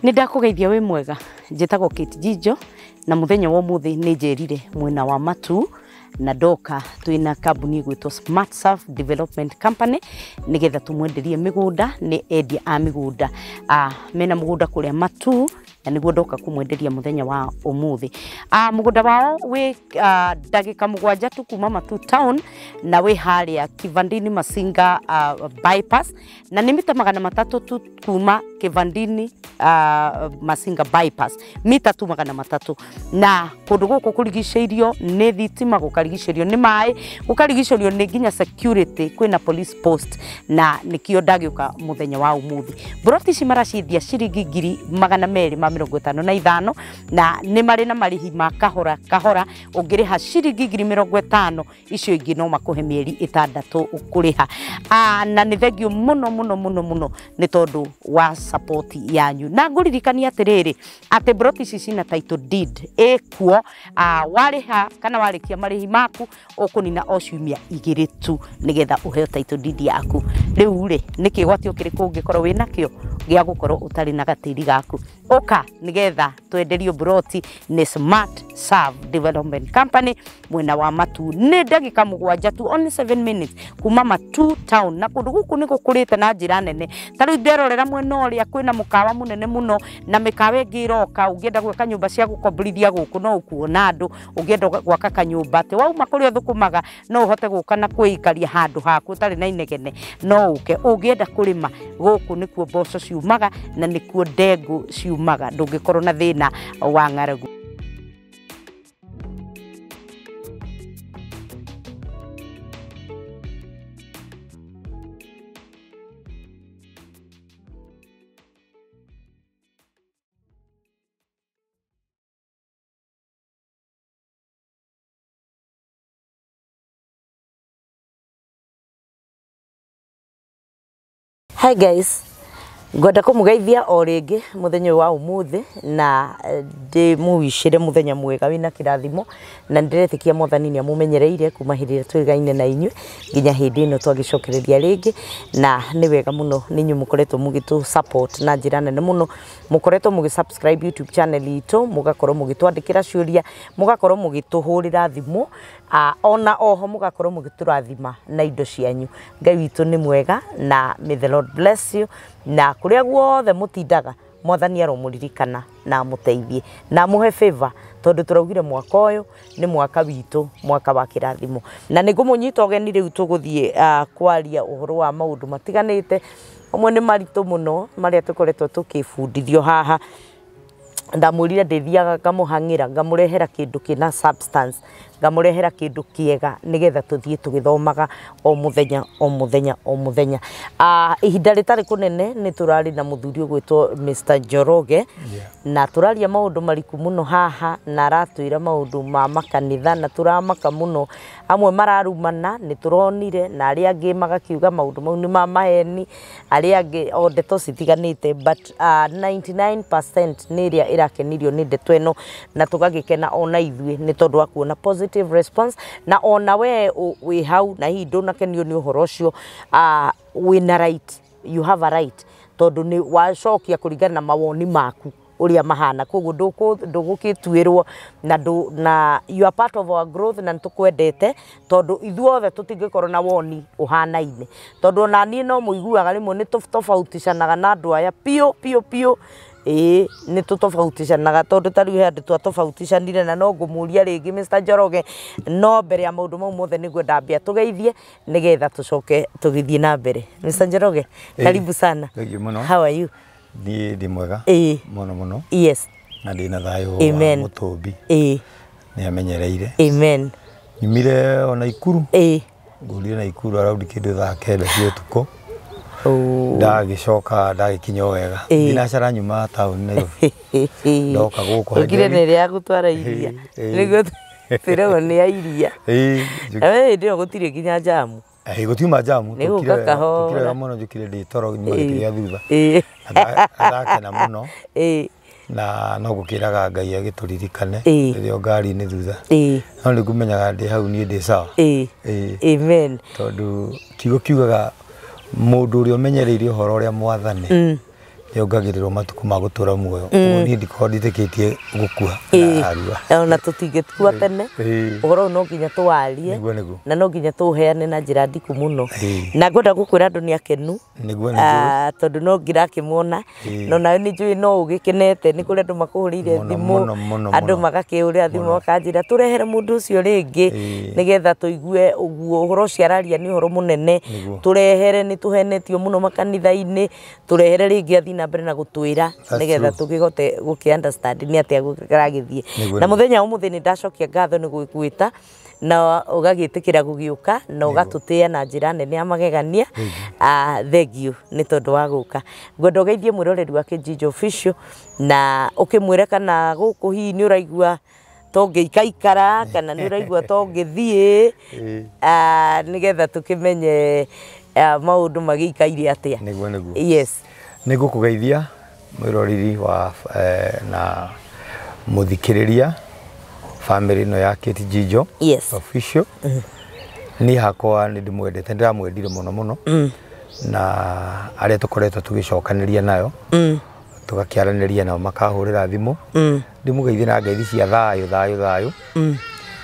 Nĩ ndakũgeithia wĩ mwega, njĩtagwo Kate Njijo na mũthenya wa ũmũthĩ nĩ njerire mwena wa Matuu na ndoka twĩna kambuni ĩgwĩtwo Smart Surf Development Company nĩgetha tũmwenderie mĩgũnda. Nĩ endia a mĩgũnda, mena mũgũnda kũrĩa Matuu na nĩguo ndoka kũmwenderia mũthenya wa ũmũthĩ. Mũgũnda wao wĩ ndagĩka 7 tu kuma Matuu town na wĩ harĩa Kivandini Masinga bypass, na nĩ mita 300 tu kuma Kivandini Masinga bypass, mita tu 300. Na kũndũ gũkũ kũrigicĩirio nĩ thitima, gũkarigicĩrio nĩ maĩ, gũkarigicĩrio nĩ nginya security, kwĩna police post, na nĩkĩo ndagĩũka mũthenya wa ũmũthĩ. Mburoti ici maraciendia ciringi 255,000 na nĩ marĩ na marĩhi ma kahora kahora. Ũngĩrĩha ciringi 50,000, icio ingĩ no makũhe mĩeri 6 ũkũrĩha. Na nĩ thengio mũno mũno mũno mũno nĩ tondũ wa support yanyu, na ngũririkania atĩrĩrĩ atĩ mburoti ici cina title deed ĩkuo. Warĩha kana warĩkia marĩhi maku ũkũnina o ciumia 2 tu nĩgetha ũheo title deed yaku. Rĩu rĩ, nĩ kĩgwatio kĩrĩkũ ũngĩkorwo wĩnakĩo gĩa gũkorwo ũtarĩ na gatĩri gaku? Ũka nĩgetha twenderio mburoti nĩ Smart Serve Development Company mwena wa Matuu. Nĩ ndagĩka 7 tu, only 7 minutes kuma Matuu town, na kũndũ gũkũ nĩ gũkũrĩte na njĩra nene. Ta rĩu nderorera mwena ũrĩa kwĩna mũkawa mũnene mũno na mĩkawa ĩngĩ ĩroka. Ũngĩenda gwaka nyũmba cia gũkomborithia gũkũ no ũkuona andũ, ũngĩenda gwaka kanyũmba atĩ wauma kũrĩa ũthũkũmaga no ũhote gũka na kwĩikaria handũ haku ũtarĩ na inegene, no ũke. Ũngĩenda kũrĩma gũkũ nĩkuo mboco ciumaga na nĩkuo ndengũ ciumaga, ndũngĩkorwo na thĩna wa ng'aragu. Hi guys, ngwenda kũmũgeithia o rĩngĩ mũthenya ũyũ wa ũmũthĩ na ndĩmũwicĩre mũthenya mwega wĩna kĩrathimo, na nĩndĩretĩkia Mwathani nĩ amũmenyereire kuma hĩndĩ ĩrĩa twĩgaine na inyuĩ nginya hĩndĩ ĩno twagĩcokereria rĩngĩ, na nĩ wega mũno nĩ inyuĩ mũkoretwo mũgĩtũ support na njĩra nene mũno, mũkoretwo mũgĩ subscribe YouTube channel itũ, mũgakorwo mũgĩtwandĩkĩra ciũria, mũgakorwo mũgĩtũhũrĩra thimũ, ona oho mũgakorwo mũgĩtũrathima na indo cianyu. Ngai witũ nĩ mwega na may the Lord bless you, na kũrĩa guothe mũtindaga Mwathani aromũririkana na amũteithie na amũhe favor, tondũ tũraugire mwaka ũyũ nĩ mwaka witũ, mwaka wa kĩrathimo. Na nĩ ngũmũnyita ũgeni rĩu tũgũthiĩ kwaria ũhoro wa maũndũ matiganĩte, amwe nĩ maritũ mũno marĩa tũkoretwo tũkĩbundithio haha. Ndamwĩrire ndĩthiaga ngamũhang'ĩra, ngamũrehera kĩndũ kĩna substance, ngamũrehera kĩndũ kĩega nĩgetha tũthiĩ tũgĩthomaga o mũthenya o mũthenya o mũthenya. Ihinda rĩtarĩ kũnene nĩ tũrarĩ na mũthuri ũgwĩtwo Mr. Njoroge, na tũraria maũndũ mariku mũno haha, na aratwĩra maũndũ ma makanitha na tũramaka mũno. Amwe mararumana nĩ tũronire, na arĩa angĩ magakiuga maũndũ mau nĩ ma maheni, arĩa angĩ o ndeto citiganĩte, but 99% nĩ ĩrĩa ĩrakenirio nĩ ndeto ĩno, na tũgagĩkena ona ithuĩ nĩ tondũ wa kuona positive response. Na ona we wĩ hau na hihi ndũnakenio nĩ ũhoro ũcio, wĩna right, you have a right, tondũ nĩ wacokia kũringana na mawoni maku ũrĩa mahana, koguo ndũgũgĩtuĩrwo na you are part of our growth, na nĩtũkwendete tondũ ithuothe tũtingĩkorwo na woni ũhanaine, tondũ ona niĩ no mũiguaga rĩmwe nĩ tũtofauticanaga na andũ aya piũ piũ piũ. Ĩĩ nĩ tũtofauticanaga, tondũ ta rĩu he andũ twatofauticanire, na no ngũmũria rĩngĩ Mr. Njoroge, no mbere ya maũndũ mau mothe nĩguo ndambia tũgeithie nĩgetha tũcoke tũgĩthiĩ na mbere. Mr. Njoroge, karibu sana. Thank you mũno. How are you? Niĩ ndĩ mwega mũno mũno. Yes. Na ndĩ na thayũ wa mũtũmbi. Nĩ amenyereire. Amen. Nyumire o Naikuru. Ngũrire Naikuru around kĩndũ thaa 9 cia ũtukũ. Ndagĩcoka ndagĩkinya o wega. Ndinacara nyuma taũni Nairobi. Ndoka gũkũ. Ũkire nĩ ĩrĩa ya gũtwara iria. Nĩguo twĩragwo nĩ ya iria. Na we hĩndĩ ĩyo gũtirĩ nginya njamu. Gũtiuma njamu, tũkire wega mũno, njũkire ndĩ toro nyuma gĩtĩ gĩa thutha. Ndakena mũno. Na no ngũkĩraga Ngai agĩtũririkane rĩrĩa o ngari-inĩ thutha. No nĩ ngũmenyaga ndĩ hau niĩ ndĩ sawa. Amen. Tondũ kiugo kiugaga mũndũ ũrĩa ũmenyereire ũhoro ũrĩa mwathane Yongagĩrĩrwo matukũ ma gũtũra muoyo. Ũguo niĩ ndikoragwo ndĩtĩkĩtie gũkua na arua. Ona tũtingĩkua tene. Ũhoro ũyũ no nginya tũwarie. Nĩguo nĩguo. Na no nginya tũũheane na njĩra ndiku mũno. Na ngwenda gũkwĩra andũ nĩ akenu. Nĩguo nĩguo. Tondũ no ngirakĩmuona. No nawe nĩ njũĩ no ũgĩkenete nĩ kũrĩ andũ makũhũrĩire thimũ. Andũ magakĩhũrĩra thimũ makanjĩra tũrehere mũndũ ũcio rĩngĩ nĩgetha tũigue ũguo ũhoro ũcio araria nĩ ũhoro mũnene. Tũrehere nĩ tũhenetio mũno makanitha-inĩ. Tũrehere rĩngĩ athiĩ na mbere na gũtwĩra nĩgetha tũkĩhote gũkĩ understand nĩ atĩa kũragĩthiĩ. Na mũthenya ũmũthĩ nĩ ndacokia ngatho nĩ gwĩkwĩta na ũgagĩtĩkĩra gũgĩũka na ũgatũtĩa na njĩra nene ya magegania. Thank you nĩ tondũ wa gũka. Ngwenda ũgeithie mwĩroreri wa Kĩnjinjo Official na ũkĩmwĩre kana gũkũ hihi nĩ ũraigua tũngĩikaikara kana nĩ ũraigua tũngĩthiĩ nĩgetha tũkĩmenye maũndũ magĩikaire atĩa. Nĩguo nĩguo. Yes. Nĩngũkũgeithia mwĩroreri wa na mũthikĩrĩria family ĩno ya Kate Njijo. Yes. Official. Niĩ hakwa nĩ ndĩmwendete, ndĩramwendire mũno mũno. Na arĩa tũkoretwo tũgĩcokanĩria nayo. Tũgakĩaranĩria nao makahũrĩra thimũ. Ndĩmũgeithie na ngeithi cia thayũ thayũ thayũ.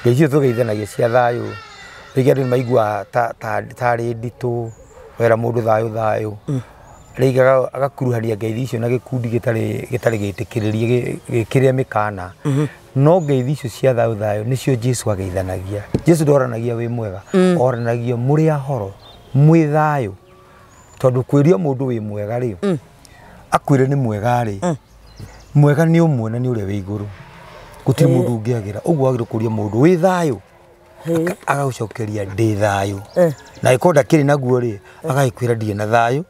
Ngeithi icio tũgeithanagia cia thayũ. Rĩngĩ andũ nĩ maiguaga tarĩ nditũ wera mũndũ thayũ thayũ. Rĩngĩ agakuruhania ngeithi icio na gĩkundi gĩtarĩ gĩtĩkĩrĩrie gĩkĩrĩa mĩkana. No ngeithi icio cia thayũ thayũ nĩcio Jesu ageithanagia. Jesu ndoranagia wĩ mwega, oranagia mũrĩ ahoro, mwĩ thayũ. Tondũ kwĩria mũndũ wĩ mwega rĩ, akwĩre nĩ mwega rĩ, mwega nĩ ũmwe na nĩ ũrĩa wĩ igũrũ. Gũtirĩ mũndũ ũngĩagĩra. Ũguo wagĩrĩirwo kũria mũndũ wĩ thayũ, agagũcokeria ndĩ thayũ. Na angĩkorwo ndakĩrĩ naguo rĩ, agagĩkwĩra ndirĩ na thayũ,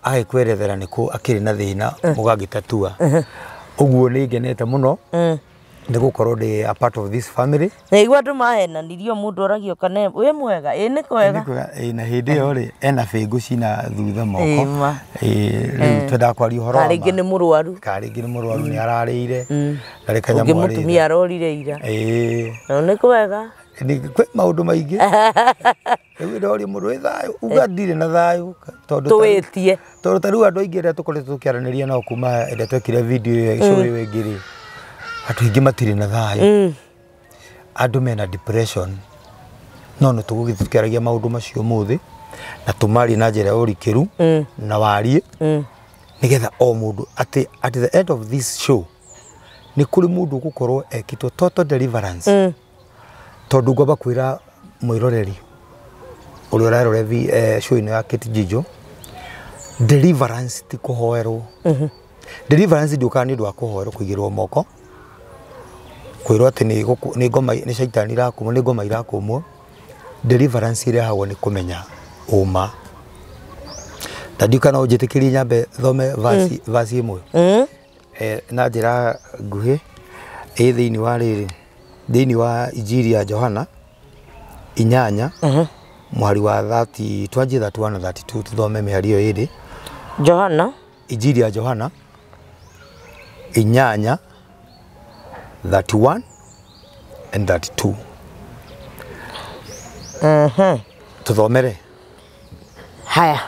agagĩkwerethera nĩkũ akĩrĩ na thĩna, mũgagĩtatua. Ũguo nĩ ngenete mũno nĩ gũkorwo ndĩ a part of this family. Nĩigua andũ mahenanirio mũndũ oragio kana wĩ mwega, ĩ nĩ kwega. Na hĩndĩ ĩyo rĩ, ena bĩngũ cina thutha moko. Rĩu twendaga kwaria ũhoro wa ma. Karĩngĩ nĩ mũrwaru. Karĩngĩ nĩ mũrwaru nĩ ararĩire. Na rĩ kanyamũ arĩire. Ũngĩ mũtumia arorire ira. No nĩ kwega. Kwĩ maũndũ maingĩ. Rĩu ndoria mũndũ wĩ thayũ, uga ndirĩ na thayũ tondũ tũwĩtie. Tondũ ta rĩu andũ aingĩ arĩa tũkoretwo tũkĩaranĩria nao kuma ĩrĩa twekire video ĩyo show ĩyo ĩngĩ rĩ, andũ aingĩ matirĩ na thayũ. Andũ mena depression. No nĩ tũgũgĩthiĩ tũkĩaragia maũndũ macio ũmũthĩ na tũmarie na njĩra ya ũrikĩru na warie nĩgetha o mũndũ atĩ at the end of this show nĩ kũrĩ mũndũ ũgũkorwo ekĩtwo total deliverance. Tondũ ngwamba kwĩra mwĩroreri ũrĩa ũrarora show ĩno ya Kate Njijo, deliverance ti kũhoerwo. Deliverance ndĩũkaga nĩ ũndũ wa kũhoerwo kũigĩrwo moko, kwĩrwo atĩ nĩ ngoma nĩ caitani irakũmwo, nĩ ngoma irakũmwo. Deliverance ĩrehagwo nĩ kũmenya ũma. Ta ndiũĩ kana ũnjĩtĩkĩrie nyambe thome verse ĩmwe na njĩra nguhĩ ĩ thĩinĩ wa rĩrĩ, thĩinĩ wa Injiri ya Johana 8 mũhari wa 30 twanjie 31 na 32 tuthome mĩhari ĩyo ĩrĩ. Johana, Injiri ya Johana 8 31 and 32. Tuthomere. Haya.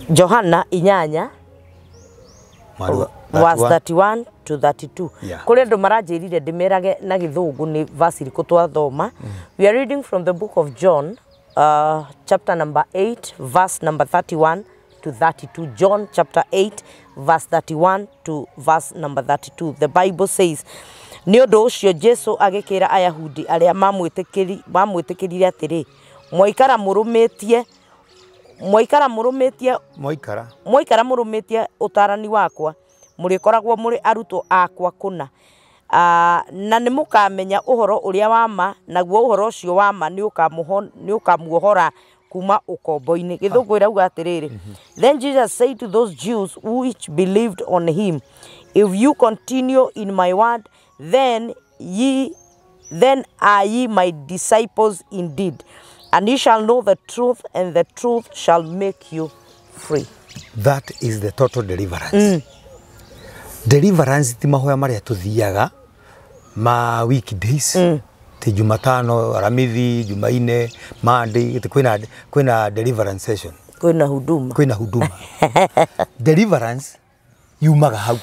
Johana 8 verse 31 to 32. Kũrĩ andũ maranjĩrire ndĩmerage na gĩthũngũ nĩ verse irĩkũ twathoma. We are reading from the book of John, chapter number 8, verse number 31 to 32. John chapter 8, verse 31 to verse number 32. The Bible says, nĩ ũndũ ũcio Jesu agĩkĩra Ayahudi arĩa mamwĩtĩkĩrire atĩrĩ, mwaikara mũrũmĩtie ũtarani wakwa, mũrĩkoragwo mũrĩ arutwo akwa kũna. Na nĩ mũkamenya ũhoro ũrĩa wa ma, naguo ũhoro ũcio wa ma nĩ ũkamuohora kuma ũkombo-inĩ. Gĩthũngũ ĩrauga atĩrĩrĩ, Then Jesus said to those Jews which believed on him, if you continue in my word, then are ye my disciples indeed, and ye shall know the truth, and the truth shall make you free. That is the total deliverance. Deliverance ti mahoya marĩa tũthiaga ma weekdays, ti Jumatano, Aramithi, Jumaine, Monday, kwĩna deliverance session. Kwĩna huduma. Kwĩna huduma. Deliverance yumaga hau.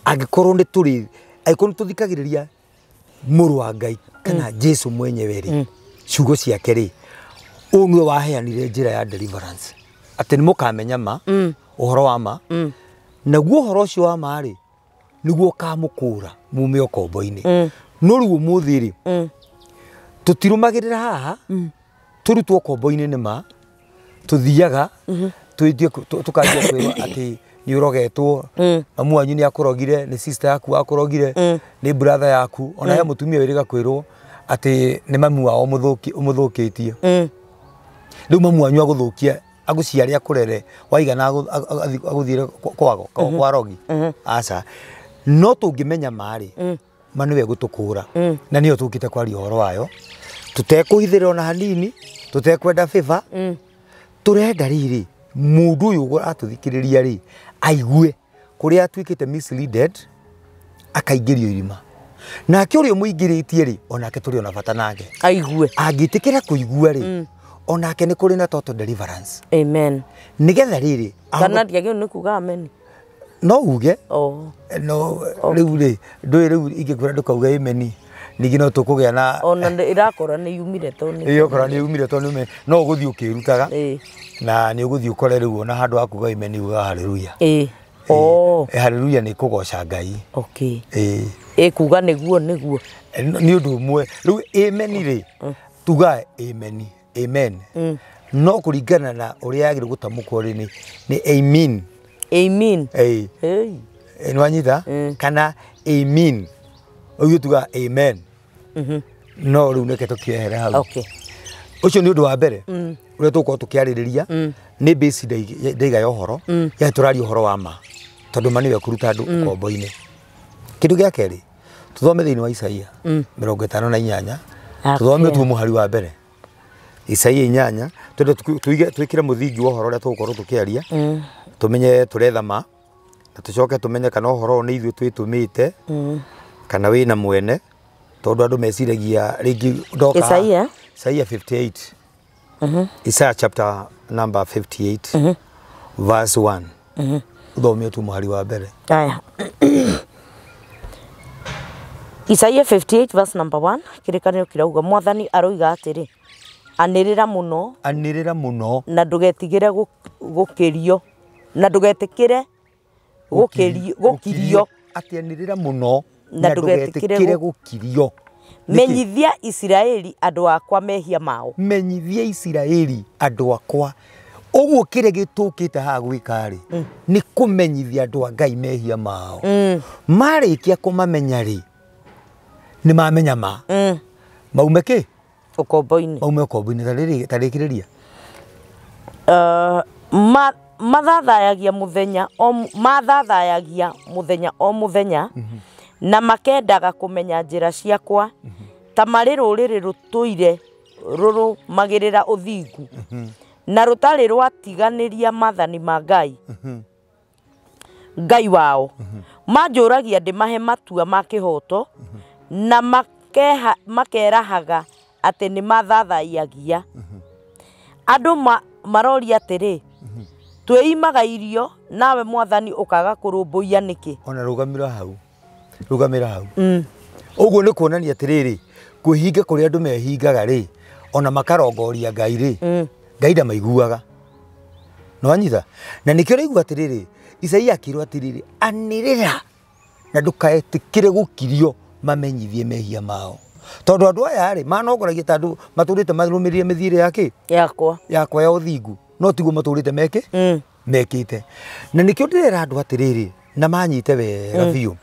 Angĩkorwo nĩ tũrĩ angĩkorwo nĩ tũthikagĩrĩria mũrũ wa Ngai kana Jesu mwenyewe rĩ, ciugo ciake rĩ, ũũ nĩwe waheanire njĩra ya deliverance atĩ nĩ mũkamenya ma ũhoro wa ma, naguo ũhoro ũcio wa ma rĩ nĩguo ũkamũkũra mume ũkombo-inĩ. No rĩu ũmũthĩ rĩ, tũtirũmagĩrĩra haha, tũrutwo ũkombo-inĩ nĩ ma, tũthiaga tũkanjia kwĩrwo atĩ nĩ ũrogetwo, mamu wanyu nĩ akũrogire, nĩ sister yaku akũrogire, nĩ brother yaku, ona he mũtumia wĩrĩga kwĩrwo atĩ nĩ mamu wao ũmũthũkĩtie. Rĩu mamu wanyu agũthũkia agũciare akũrere waigana agũthiĩre kwago kwa rogi. Aca, no tũngĩmenya ma rĩ, ma nĩwe gũtũkũra, na nĩyo tũkĩte kwaria ũhoro wayo tũtekũhithĩra ona hanini, tũtekwenda favor, tũrenda rĩrĩ mũndũ ũyũ atũthikĩrĩria rĩ aigue kũrĩa atuĩkĩte misleaded akaingĩrio irima, nake ũrĩa ũmũingĩrĩtie rĩ onake tũrĩ ona bata nake aigue, angĩtĩkĩra kũigua rĩ onake nĩ kũrĩ na total deliverance. Amen. Nĩgetha rĩrĩ kana ndiagĩrĩirwo nĩ kuga amen no uge no rĩu rĩ ndũĩ rĩu ingĩkwĩra ndũkauge amen ningĩ no tũkũgĩa na ona ĩrakora nĩ yumire to nĩ ĩrakora nĩ yumire to nĩ no ũgũthiĩ ũkĩrutaga na nĩ ũgũthiĩ ũkore rĩu ona handũ ha kuga amen uga haleluya. Haleluya nĩ kũgoca Ngai. Okay. Ĩkuga nĩguo nĩguo nĩ ũndũ ũmwe rĩu amen rĩ tuga amen amen no kũringana na ũrĩa yagĩrĩirwo gũtamũkwo rĩ nĩ amen. Amen. Nĩ wanyita kana amen ũguo tuga amen. No rĩu nĩke tũkĩehere hau. Ũcio nĩ ũndũ wa mbere ũrĩa tũgũkorwo tũkĩarĩrĩria nĩ base ndaiga ya ũhoro ya tũraria ũhoro wa ma tondũ ma nĩwe kũruta andũ ũkombo-inĩ. Kĩndũ gĩa kerĩ tũthome thĩinĩ wa Isaia 58, tũthome tu mũhari wa mbere Isaia 8, twende twĩkĩre mũthingi wa ũhoro ũrĩa tũgũkorwo tũkĩaria, tũmenye tũretha ma na tũcoke tũmenye kana ũhoro ũyũ nĩ ithuĩ twĩtũmĩte kana wĩna mwene, tondũ andũ meciragia rĩngĩ ndoka Isaia Isaia 58. Isaiah chapter number 58 verse 1. Uthome tu mũhari wa mbere. Aya. Isaiah 58 verse number 1 kĩrĩkanĩro kĩrauga Mwathani aroiga atĩrĩ, anĩrĩra mũno, anĩrĩra mũno, na ndũgetigĩre gũkĩrio, na ndũgetĩkĩre gũkirio, atĩ anĩrĩra mũno na ndũgetĩkĩre gũkirio. Menyithia Isiraeli andũ akwa mehia mao. Menyithia Isiraeli andũ akwa. Ũguo kĩrĩa gĩtũkĩte haha gwĩka rĩ nĩ kũmenyithia andũ a Ngai mehia mao. Marĩkia kũmamenya rĩ nĩ mamenya ma maume kĩ ũkombo-inĩ, maume ũkombo-inĩ. Tarĩkĩrĩria mathathayagia mũthenya o mathathayagia mũthenya o mũthenya na makendaga kũmenya njĩra ciakwa ta marĩ rũrĩrĩ rũtũire rũrũmagĩrĩra ũthingu na rũtarĩ rwatiganĩria maathani ma Ngai Ngai wao. Manjũragia ndĩmahe matua ma kĩhooto na makerahaga atĩ nĩ mathathayagia. Andũ maroria atĩrĩ, twĩimaga irio nawe Mwathani ũkaga kũrũmbũiya nĩkĩ? Ona rũgamĩra hau, rũgamĩra hau. Ũguo nĩ kuonania atĩrĩrĩ, kwĩhinga kũrĩa andũ mehingaga rĩ ona makarongoria Ngai rĩ, Ngai ndamaiguaga. Nĩwanyita? Na nĩkĩo ũraigua atĩrĩrĩ, Isaia akĩrwo atĩrĩrĩ, anĩrĩra na ndũkaetĩkĩre gũkirio mamenyithie mehia mao. Tondũ andũ aya rĩ manongoragia ta andũ matũrĩte marũmĩrĩire mĩthiĩre yake yakwa ya ũthingu, no tiguo matũrĩte meke mekĩte. Na nĩkĩo ndĩrera andũ atĩrĩrĩ, na manyite wega biũ,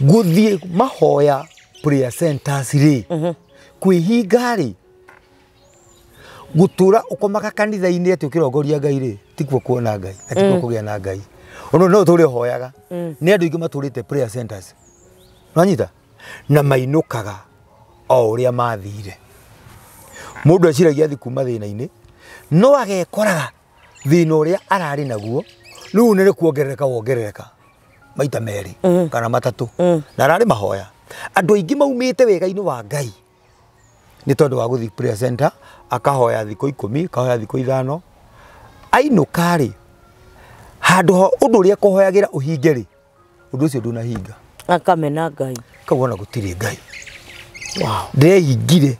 gũthiĩ mahoya prayer centers rĩ, kwĩhinga rĩ, gũtũra ũkomaga kanitha-inĩ atĩ ũkĩrongoria Ngai rĩ, tikuo kuona Ngai na tikuo kũgĩa na Ngai. Ona no ũtũre ũhoyaga. Nĩ andũ aingĩ matũrĩte prayer centers, nĩwanyita, na mainũkaga o ũrĩa mathire. Mũndũ eciragia athi kuma thĩna-inĩ, no agekoraga thĩna ũrĩa ararĩ naguo rĩu nĩ kuongerereka wongerereka maita merĩ kana matatũ, na ararĩ mahoya. Andũ aingĩ maumĩte wega-inĩ wa Ngai nĩ tondũ wa gũthiĩ prayer center Akahoya thikũ 10, akahoya thikũ 5. Ainũka rĩ, handũ ha ũndũ ũrĩa ekũhoyagĩra ũhinge rĩ, ũndũ ũcio ndũnahinga. Akamena Ngai. Kau ona gũtirĩ Ngai. Wow. Ndĩrehingire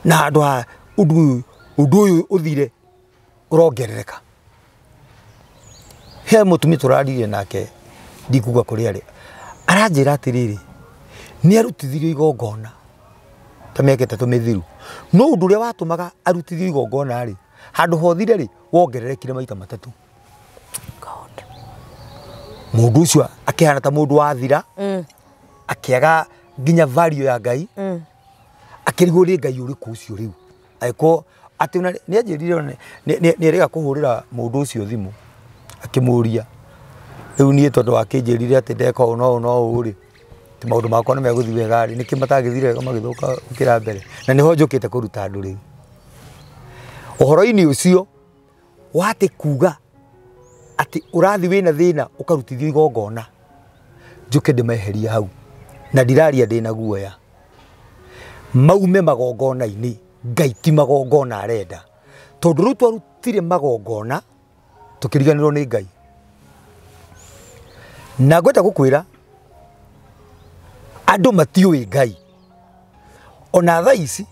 na handũ ha ũndũ ũyũ ũthire ũrongerereka. He mũtumia tũraririe nake ndikuga kũrĩa arĩ, aranjĩra atĩrĩrĩ, nĩ arutithirio igongona ta mĩaka 3 mĩthiru, no ũndũ ũrĩa watũmaga arutithio igongona rĩ, handũ hothire rĩ, wongererekire maita 3. God. Mũndũ ũcio akĩhana ta mũndũ wathira, akĩaga nginya value ya Ngai, akĩrigwo nĩ Ngai ũrĩkũ ũcio rĩu. Angĩkorwo atĩ nĩ anjĩrire nĩ erĩga kũhũrĩra mũndũ ũcio thimũ akĩmũria, rĩu niĩ tondũ wakĩnjĩrire atĩ ndeka ũũ na ũũ na ũũ rĩ, atĩ maũndũ makwa nĩ megũthiĩ wega rĩ, nĩkĩ matangĩthire wega magĩthũka gũkĩra mbere? Na nĩho njũkĩte kũruta andũ rĩu ũhoro-inĩ ũcio wa atĩ kuga atĩ ũrathiĩ wĩna thĩna ũkarutithio igongona, njũke ndĩmeherie hau, na ndiraria ndĩna guoya, maume magongona-inĩ. Ngai ti magongona arenda, tondũ rĩu twarutire magongona tũkĩriganĩrwo nĩ Ngai. Na ngwenda gũkwĩra andũ matiũĩ Ngai ona thaa ici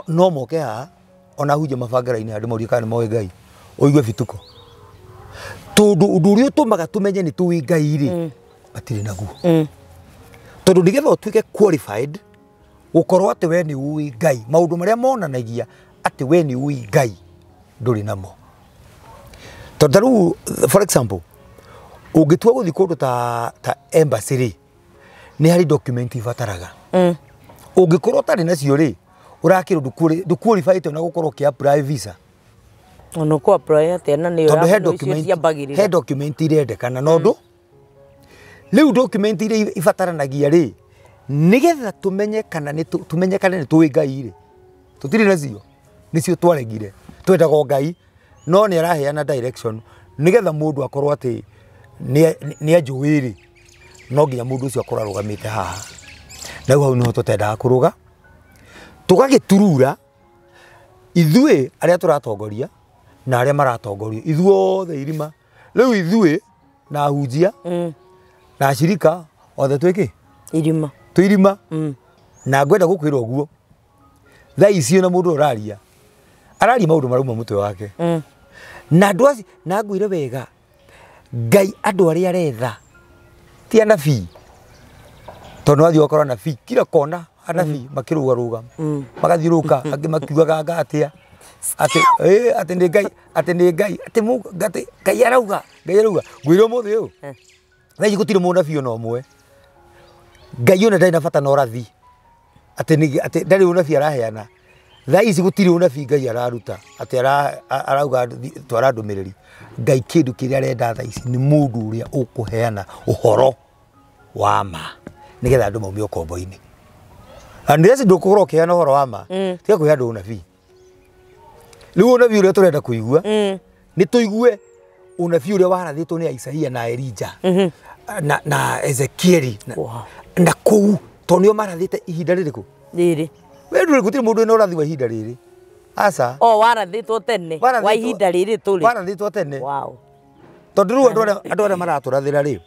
no moke haha ona hunje mabangara-inĩ andũ morie kana nĩ moĩ Ngai, ũigue bituko, tondũ ũndũ ũrĩa ũtũmaga tũmenye nĩ tũĩ Ngai rĩ, matirĩ naguo. Tondũ nĩgetha ũtuĩke qualified gũkorwo atĩ we nĩ ũĩ Ngai, maũndũ marĩa monanagia atĩ we nĩ ũĩ Ngai ndũrĩ namo. Tondũ ta rĩu for example, ũngĩtua gũthiĩ kũndũ ta embassy rĩ, nĩ harĩ document ibataraga. Ũngĩkorwo ũtarĩ nacio rĩ, ũrakĩrwo ndũ-qualify ona gũkorwo ũkĩ apply visa. Ona ũkũ apply atĩa na nĩyo Tondũ he document irendekana na ũndũ. Rĩu document iria ibataranagia rĩ, nĩgetha tũmenye kana nĩ tũmenye kana nĩ tũĩ Ngai rĩ, tũtirĩ nacio, nĩcio twaregire. Twendaga o Ngai, no nĩ araheana direction nĩgetha mũndũ akorwo atĩ nĩ anjũĩ rĩ, no nginya mũndũ ũcio akorwo arũgamĩte haha. Na rĩu hau nĩho tũtendaga kũrũga, tũgagĩturura ithuĩ arĩa tũratongoria na arĩa maratongorio, ithuothe irima. Rĩu ithuĩ na ahunjia na ashirika othe twĩkĩ? Irima. Twĩ irima. Na ngwenda gũkwĩra ũguo, thaa ici ona mũndũ ũraria araria maũndũ marauma mũtwe wake. Na andũ acio, na ngwĩre wega, Ngai andũ arĩa aretha ti anabii, tondũ wathiĩ ũgakora anabii kila kona, anabii makĩrũgarũga, magathiũrũrũka, angĩ makiugaga anga atĩa, atĩ atĩ nĩ Ngai, atĩ nĩ Ngai, atĩ Ngai arauga, Ngai arauga. Ngwĩre ũmũthĩ ũyũ, thaa ici gũtirĩ mũnabii ona ũmwe. Ngai ona ndarĩ na bata na ũrathi, atĩ ndarĩ ũnabii araheana. Thaa ici gũtirĩ ũnabii Ngai araruta, atĩ arauga twara ndũmĩrĩri. Ngai kĩndũ kĩrĩa arenda thaa ici nĩ mũndũ ũrĩa ũkũheana ũhoro wa ma nĩgetha andũ maume ũkombo-inĩ. Unless ndũkũkorwo ũkĩheana ũhoro wa ma, tiga kũhe andũ ũnabii. Rĩu ũnabii ũrĩa tũrenda kũigua, nĩ tũigue ũnabii ũrĩa warathĩtwo nĩ Isaia na Elija na Ezekieli na kũu, tondũ nĩo marathĩte ihinda rĩrĩkũ? Rĩrĩ. We ndũrĩ gũtirĩ mũndũ wĩna ũrathi wa ihinda rĩrĩ. Aca. O warathĩtwo tene wa ihinda rĩrĩ tũrĩ. Warathĩtwo tene. Wow. Tondũ rĩu andũ arĩa maratũrathĩra rĩ,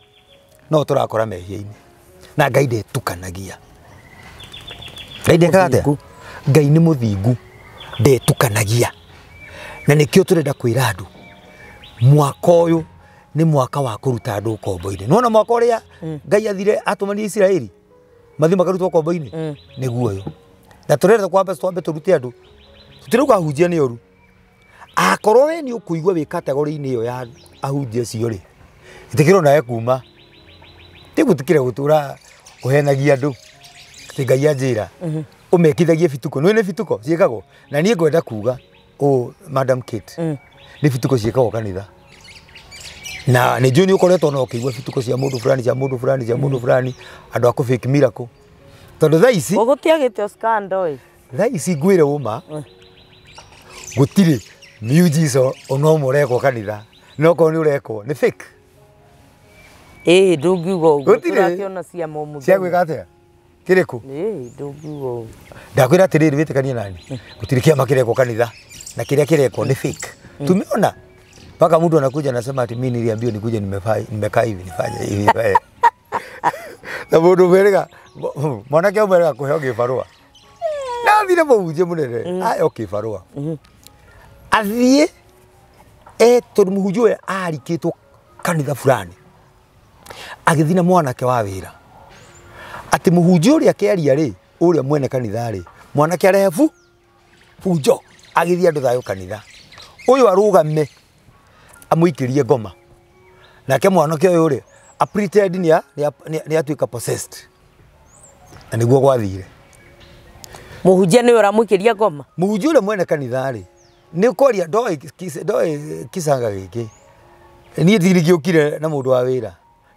no tũrakora mehia-inĩ. Na Ngai ndetukanagia. Ngai ndekaga atĩa? Ngai nĩ mũthingu, ndetukanagia. Na nĩkĩo tũrenda kwĩra andũ, mwaka ũyũ nĩ mwaka wa kũruta andũ ũkombo-inĩ. Nĩwona mwaka ũrĩa Ngai athire atũmanie Isiraeli mathiĩ makarutwo ũkombo-inĩ? Nĩguo ũyũ. Na tũrenda kwamba twambe tũrute andũ, tũtirauga ahunjia nĩ oru. Akorwo we nĩ ũkũigua wĩ kategori-inĩ ĩyo ya ahunjia acio rĩ, ĩtĩkĩra onawe kuma. Ti gwĩtĩkĩra gũtũra ũhenagia andũ atĩ Ngai anjĩra, ũmekithagie bituko. Nĩũĩ nĩ bituko ciĩkagwo? Na niĩ ngwenda kuga ũũ, Madam Kate, nĩ bituko ciĩkagwo kanitha. Na nĩ njũĩ nĩ ũkoretwo na ũkĩigua bituko cia mũndũ fulani, cia mũndũ fulani, cia mũndũ fulani, andũ a kũ fake miracle. Tondũ thaa ici gũtiagĩte scandal ĩ. Thaa ici ngwĩre ũma, gũtirĩ miujiza ona ũmwe ũrekwo kanitha, no okorwo nĩ ũrekwo nĩ fake. Ĩĩ, ndũngiuga ũguo, tũrakĩona ciama ũmũthenya. Cia gwĩka atĩa? Kĩrĩkũ? Ndũngiuga. Ndakwĩra atĩrĩrĩ wĩtĩkanie nani. Gũtirĩ kĩama kĩrekwo kanitha na kĩrĩa kĩrekwo nĩ fake. Tumeona mpaka mtu anakuja anasema ati mimi niliambiwa nikuje nimekaa hivi nifanye hivi. Na mũndũ mwĩrĩga mwanake ũmwe erĩga kũheo gĩbarũa. Na athire mũhunjia mũnene aheo kĩbarũa. Athiĩ tondũ mũhunjia ũyũ arikĩtwo kanitha fulani. Agĩthiĩ na mwanake wa wĩra. Atĩ mũhunjia ũrĩa akĩaria rĩ, ũrĩa mwene kanitha rĩ, mwanake arehe bunjo agĩthiĩ andũ thayũ kanitha. Ũyũ arũgame amũikĩrie ngoma. Nake mwanake ũyũ rĩ, a pretend nĩ atuĩka possessed. Na nĩguo gwathire. Mũhunjia nĩwe ũramũikĩria ngoma? Mũhunjia ũrĩa mwene kanitha rĩ, nĩ kwaria ndoĩ kĩcanga gĩkĩ. Niĩ ndirigĩũkire na mũndũ wa wĩra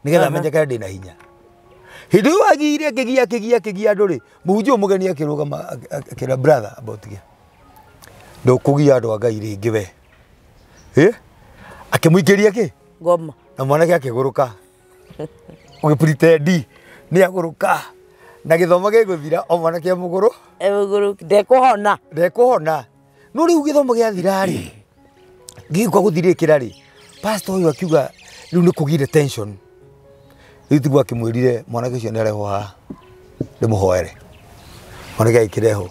nĩgetha menyekane ndĩna hinya. Hĩndĩ ĩyo agire akĩgia akĩgia akĩgia andũ rĩ, mũhunjia mũgeni akĩrũgama akĩra brother about gĩa. Ndũkũgia andũ a Ngai rĩngĩ we. Akĩmũikĩria kĩ? Ngoma. Na mwanake akĩgũrũka. Ũgĩ-pretend nĩ agũrũka. Na gĩthomo gĩgũthira o mwanake amũgũrũ. Emũgũrũ ndekũhona. Ndekũhona. No rĩu gĩthomo gĩathira rĩ, gĩgĩũka gũthirĩkĩra rĩ, pastor ũyũ akiuga rĩu nĩ kũgire tension. Rĩu tiguo akĩmwĩrire mwanake ũcio nĩarehwo haha ndĩmũhoere. Mwanake agĩkĩrehwo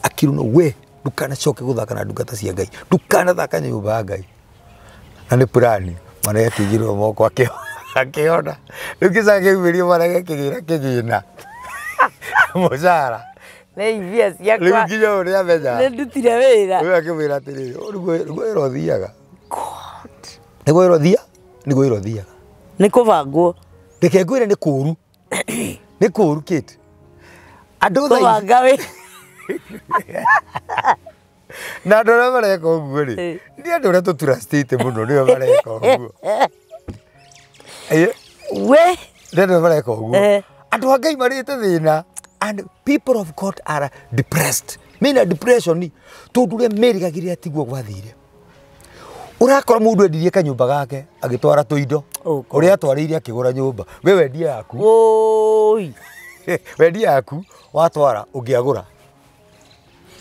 akĩrwo we ndũkanacoke gũthaka na ndungata cia Ngai, ndũkanathaka nyũmba ya Ngai. Na nĩ plani mwanake akĩigĩrwo moko akĩona. Rĩu kĩca kĩumĩrio mwanake akĩgĩra kĩgĩna mũcara. Nĩ mbia ciakwa. Rĩu nginya ũyũ nĩamenya. Nĩ ndutire wĩra. Ũyũ akĩmwĩra atĩrĩrĩ, ũyũ nĩguo wĩra ũthiaga. Nĩguo wĩra ũthiaga, nĩguo wĩra ũthiaga. Nĩ kũbangwo. Reke ngwĩre nĩ kũũru. Nĩ kũũru Kate. Andũ thaa ici. Kũbanga wĩ. Na andũ arĩa mareka ũguo rĩ, nĩ andũ arĩa tũturacitĩte mũno nĩo mareka ũguo. We. Nĩ andũ arĩa mareka ũguo. Andũ a Ngai marĩte thĩna. And people of God are depressed. Mena depression tondũ ũrĩa merĩgagĩrĩra tiguo gwathire. Ũrakora mũndũ endirie kanyũmba gake agĩtwara tũindo. Ũrĩa atwarĩire akĩgũra nyũmba. We wendia yaku. Oi. Wendia yaku watwara ũngĩagũra.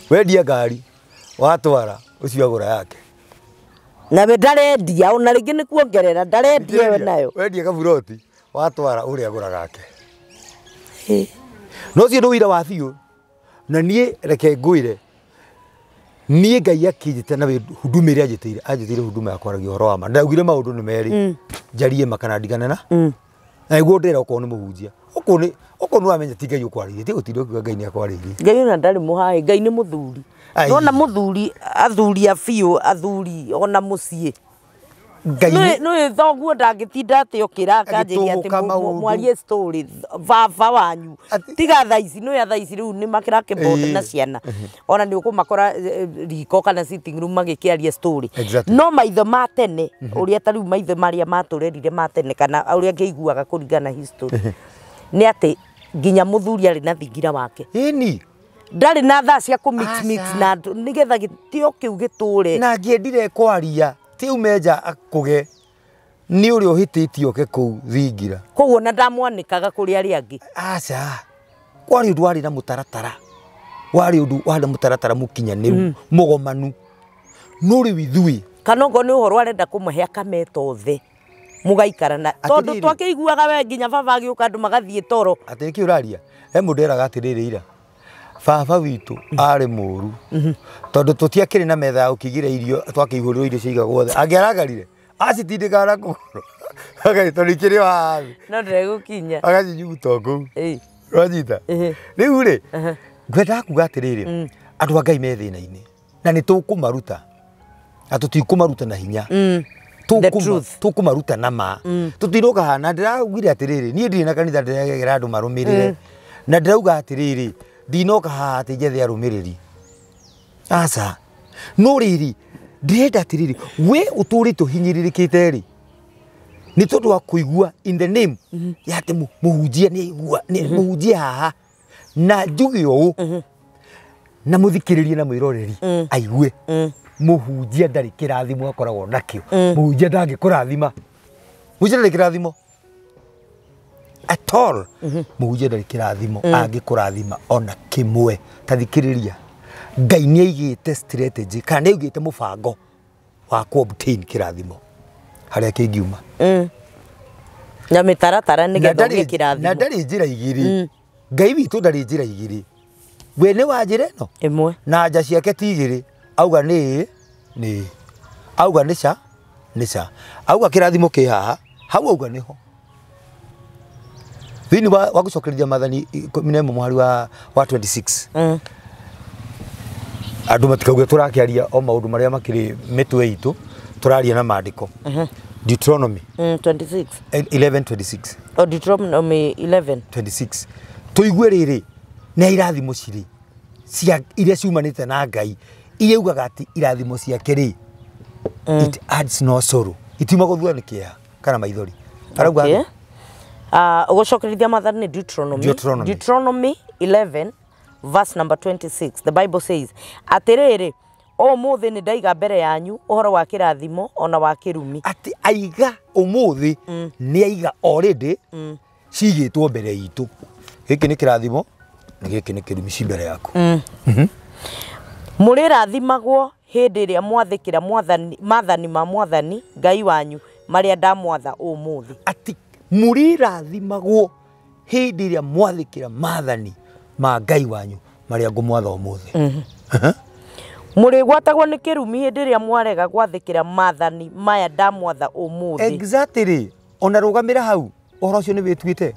Wendia ngari watwara ũcio agũra yake. Na we ndarendia ona rĩngĩ nĩ kuongerera ndarendia we nayo. Wendia kaburoti watwara ũrĩa agũra gake. No ũcio nĩ ũira wa biũ. Na niĩ reke ngwĩre niĩ Ngai akĩnjĩta na huduma ĩrĩa anjĩtĩire, anjĩtĩire huduma ya kwaragia ũhoro wa ma. Ndaugire maũndũ nĩ merĩ, njarie ma kana ndigane na. Na nĩguo ndĩra okorwo nĩ mũhunjia. Okorwo nĩ wamenya ti Ngai ũkwarĩirie, ti gũtinda ũkiuga Ngai nĩ akwarĩirie. Ngai ona ndarĩ mũhaĩ, Ngai nĩ mũthuri. Nona mũthuri, athuri a biũ, athuri ona mũciĩ. Ngai nĩ thoguo ndangĩtinda atĩ okĩra akanjĩria atĩ mwarie story baba wanyu. Tiga thaa ici nĩ thaa ici rĩu nĩ makĩrakĩbonda na ciana. Ona nĩ ũkũmakora riko kana sitting room magĩkĩaria story. No maitho ma tene ũrĩa ta rĩu maitho marĩa matũrerire ma tene kana ũrĩa ngĩiguaga kũringana history nĩ atĩ nginya mũthuri arĩ na thingira wake. Ĩni. Ndarĩ na thaa cia kũ mix mix na nĩgetha gĩtĩo kĩu gĩtũre. Na angĩendire kwaria ti umeja akũge nĩ ũrĩa ũhĩtĩtie oke kũu thingira. Koguo na ndamwanĩkaga kũrĩ arĩa angĩ. Aca. Kwarĩ ũndũ warĩ na mũtaratara. Warĩ ũndũ warĩ na mũtaratara mũkinyanĩru, mũgomanu. No rĩu ithuĩ. Kana okorwo nĩ ũhoro arenda kũmahe akameta othe. Mũgaikara na tondũ twakĩiguaga we nginya baba agĩũka andũ magathiĩ toro. Atĩ nĩkĩ ũraria? He mũndũ eraga atĩrĩrĩ ira. Baba witũ arĩ mũru. Tondũ tũtiakĩrĩ na metha ya gũkĩigĩra irio, twakĩihũrĩrwo irio ciaigagwo othe. Angĩaragarire, acitindĩkaga na kũgũrũ. Agagĩ tondũ ikĩrĩ o haha thĩ. No ndegũkinya. Agacinyuguta o kũu. Ũranyita? Rĩu rĩ, ngwendaga kuga atĩrĩrĩ, andũ a Ngai me thĩna-inĩ. Na nĩ tũkũmaruta. Na tũtikũmaruta na hinya. Tũkũmaruta na ma. Tũtinoka haha na ndĩraugire atĩrĩrĩ, niĩ ndirĩ na kanitha ndĩregera andũ marũmĩrĩre. Na ndĩrauga atĩrĩrĩ, ndinoka haha atĩ njethe arũmĩrĩri. Aca. No rĩrĩ, ndĩrenda atĩrĩrĩ, we ũtũrĩte ũhinyĩrĩrĩkĩte rĩ, nĩ tondũ wa kũigua in the name ya atĩ mũhunjia nĩ aigua, mũhunjia haha na njuge ũũ na mũthikĩrĩrie na mwĩroreri aigue. Mũhunjia ndarĩ kĩrathimo akoragwo nakĩo. Mũhunjia ndangĩkũrathima. Mũhunjia ndarĩ kĩrathimo. At all. Mũhunjia ndarĩ kĩrathimo angĩkũrathima ona kĩmwe. Ta thikĩrĩria, Ngai nĩ aigĩte strategy kana nĩ aigĩte mũbango wa ku obtain kĩrathimo harĩa kĩngiuma. Na mĩtaratara nĩgetha ũgĩe kĩrathimo. Na ndarĩ njĩra igĩrĩ. Ngai witũ ndarĩ njĩra igĩrĩ. We nĩ wa njĩra ĩno ĩmwe, na nja ciake ti igĩrĩ. Auga nĩ nĩ, auga nĩ ca nĩ ca, auga kĩrathimo kĩ haha, hau auga nĩho. Thĩinĩ wa gũcokereria maathani 11 mũhari wa 26. Andũ matikauge tũrakĩaria o maũndũ marĩa makĩrĩ mĩtwe itũ, tũraria na maandĩko. Deuteronomy 26 11:26. O Deuteronomy 11:26. Tũigue rĩrĩ nĩ irathimo cirĩ cia iria ciumanĩte na Ngai, iria ugaga atĩ irathimo ciake rĩ, it adds no sorrow, itiuma gũthua nĩ kĩeha kana maithori. Arauga okay. Gũcokereria maathani nĩ Deuteronomy. Deuteronomy 11 verse number 26. The Bible says, atĩrĩrĩ, ũmũthĩ nĩ ndaiga mbere yanyu ũhoro wa kĩrathimo ona wa kĩrumi. Atĩ aiga ũmũthĩ nĩ aiga already cigĩtwo mbere itũ. Gĩkĩ nĩ kĩrathimo na gĩkĩ nĩ kĩrumi ci mbere yaku. Mũrĩrathimagwo hĩndĩ ĩrĩa mwathĩkĩra maathani ma Mwathani Ngai wanyu marĩa ndamwatha ũmũthĩ. Atĩ mũrĩrathimagwo hĩndĩ ĩrĩa mwathĩkĩra maathani ma Ngai wanyu marĩa ngũmwatha ũmũthĩ. Mũrĩgwatagwo nĩ kĩrumi hĩndĩ ĩrĩa mwarega gwathĩkĩra maathani maya ndamwatha ũmũthĩ. Exactly. Ona rũgamĩra hau ũhoro ũcio nĩ wĩtuĩte.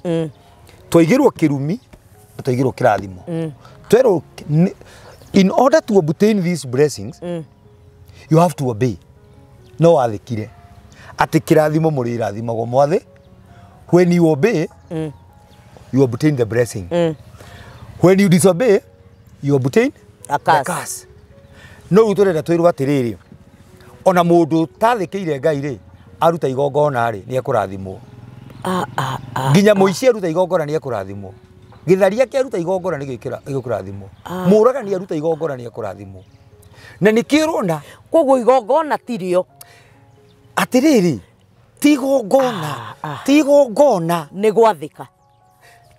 Twaigĩrwo kĩrumi na twaigĩrwo kĩrathimo. Twerwo in order to obtain these blessings, you have to obey. No wathĩkire. Atĩ kĩrathimo mũrĩrathimagwo mwathĩ. When you obey, you obtain the blessing. When you disobey, you obtain a curse. The curse. No rĩu tũrenda twĩrwo atĩrĩrĩ, ona mũndũ ũtathĩkĩire Ngai rĩ, aruta igongona rĩ, nĩ ekũrathimwo. Nginya mũici aruta igongona nĩ ekũrathimwo. Gĩtharia kĩaruta igongona nĩ gĩkũrathimwo. Mũũragani aruta igongona nĩ ekũrathimwo. Na nĩkĩo ũrona koguo igongona tirio. Atĩrĩrĩ, ti igongona, ti igongona nĩ gwathĩka.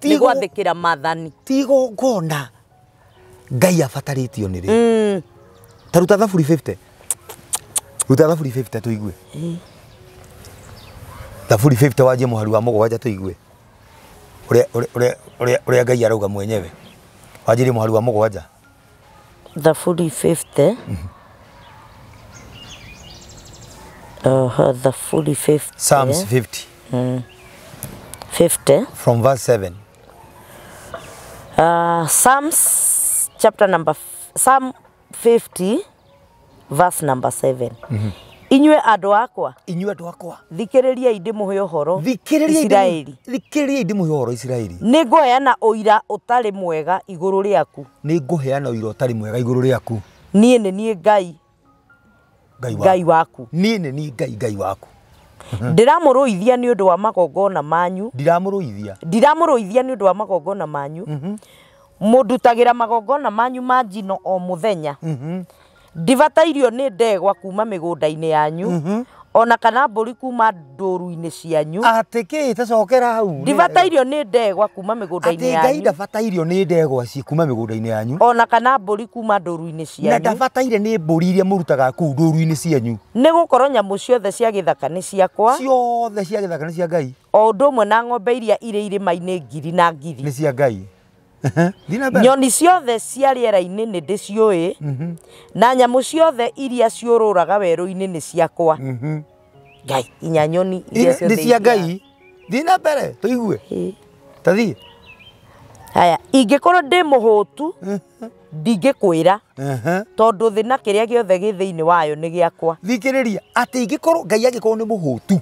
Nĩ gwathĩkĩra maathani. Ti igongona Ngai abatarĩtio nĩ rĩ. Ta ruta thaburi 50. Ruta thaburi 50 tũigue. Thaburi 50 wanjie mũhari wa 7 tũigue. Ũrĩa Ngai arauga mwenyewe. Wanjie mũhari wa 7. Thaburi 50. Thaburi 50. Psalms 50. 50. From verse 7. Psalms chapter number Psalm 50 verse number 7. Inyue andũ akwa, inyue andũ akwa, thikĩrĩriai ndĩmũhe ũhoro Isiraeli. Thikĩrĩriai ndĩmũhe ũhoro Isiraeli. Nĩ ngũheana ũira ũtarĩ mwega igũrũ rĩaku. Nĩ ngũheana ũira ũtarĩ mwega igũrũ rĩaku. Niĩ nĩ niĩ Ngai, Ngai waku. Niĩ nĩ niĩ Ngai, Ngai waku. Ndiramũrũithia nĩ ũndũ wa magongona manyu. Ndiramũrũithia. Ndiramũrũithia nĩ ũndũ wa magongona manyu. Mũndutagĩra magongona manyu ma njino o mũthenya. Ndibatairio nĩ ndegwa kuma mĩgũnda-inĩ yanyu, ona kana mbũri kuma ndũru-inĩ cianyu. Atĩ kĩ tacokera hau. Ndibatairio nĩ ndegwa kuma mĩgũnda-inĩ yanyu. Atĩ Ngai ndabatairio nĩ ndegwa ci kuma mĩgũnda-inĩ yanyu, ona kana mbũri kuma ndũru-inĩ cianyu. Na ndabataire nĩ mbũri iria mũrutaga kũu ndũru-inĩ cianyu. Nĩ gũkorwo nyamũ ciothe cia gĩthaka nĩ ciakwa. Ciothe cia gĩthaka nĩ cia Ngai. O ũndũ ũmwe na ng'ombe iria irĩ irĩma-inĩ ngiri na ngiri nĩ cia Ngai. Nyoni ciothe cia rĩera-inĩ nĩ ndĩciũĩ, na nyamũ ciothe iria ciũrũraga werũ-inĩ nĩ ciakwa. Ngai, inya nyoni iria ciothe nĩ cia Ngai. Thiĩ na mbere tũigue. Ta thiĩ. Haya, ingĩkorwo ndĩ mũhũtu ndingĩkwĩra, tondũ thĩ na kĩrĩa gĩothe gĩ thĩinĩ wayo nĩ gĩakwa. Thikĩrĩria, atĩ ingĩkorwo Ngai angĩkorwo nĩ mũhũtu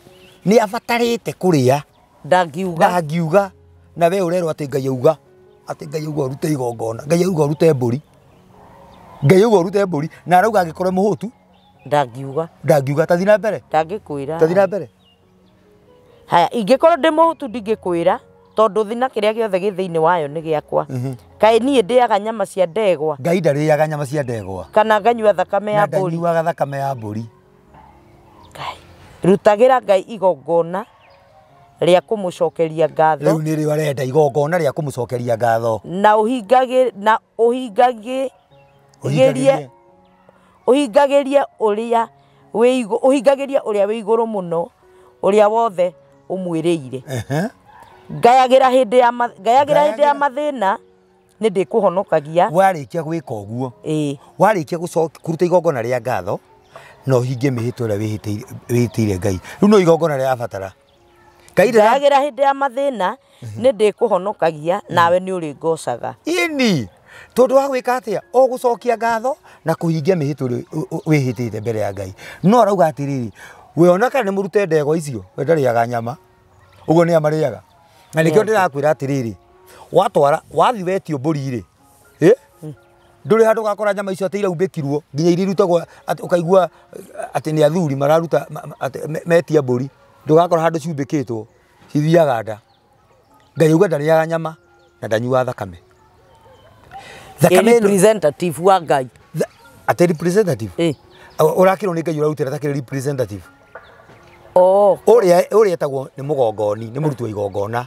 nĩ abatarĩte kũrĩa, ndangiuga. Ndangiuga. Na we ũrerwo atĩ Ngai auga. Atĩ Ngai auga ũrute igongona, Ngai auga ũrute mbũri, Ngai auga ũrute mbũri, na arauga angĩkorwo mũhũtu ndangiuga. Ndangiuga. Ta thiĩ na mbere. Ndangĩkwĩra. Ta thiĩ na mbere. Haya, ingĩkorwo ndĩ mũhũtu ndingĩkwĩra, tondũ thĩ na kĩrĩa gĩothe gĩ thĩinĩ wayo nĩ gĩakwa. Kaĩ niĩ ndĩaga nyama cia ndegwa? Ngai ndarĩaga nyama cia ndegwa. Kana nganyua thakame ya mbũri. Na ndanyuaga thakame ya mbũri. Ngai, rutagĩra Ngai igongona rĩa kũmũcokeria ngatho. Rĩu nĩrĩo arenda igongona rĩa kũmũcokeria ngatho. Na ũhingagĩrie ũrĩa wĩ igũrũ mũno, ũrĩa wothe ũmwĩrĩire. Ngayagĩra hĩndĩ ya mathĩna nĩ ndĩkũhonokagia. Warĩkia gwĩka ũguo, warĩkia kũruta igongona rĩa ngatho, na ũhingie mĩhĩtwa ĩrĩa wĩhĩtĩire Ngai. Rĩu no igongona rĩa batara. Ngayagĩra hĩndĩ ya mathĩna nĩ ndĩkũhonokagia, nawe nĩ ũrĩngocaga. Ĩni tondũ wa gwĩka atĩa? O gũcokia ngatho na kũhingia mĩhĩtwa ĩrĩa wĩhĩtĩte mbere ya Ngai. No arauga atĩrĩrĩ, we ona kana nĩ mũrute ndegwa icio, we ndarĩaga nyama, ũguo nĩ amarĩaga. Na nĩkĩo ndĩrakwĩra atĩrĩrĩ, watwara wathi wetio mbũri rĩ, ndũrĩ handũ ũgakora nyama icio atĩ iraumbĩkirwo nginya iria irutagwo atĩ ũkaigua atĩ nĩ athuri mararuta metia mbũri, ndũgakora handũ ciumbĩkĩtwo, cithiaga nda. Ngai auga ndarĩaga nyama na ndanyuaga thakame. Thakame representative wa Ngai. Atĩ representative? Ũrakĩrwo nĩ Ngai ũrarutĩra takĩrĩ representative. Ũrĩa etagwo nĩ mũgongoni, nĩ mũruti wa igongona,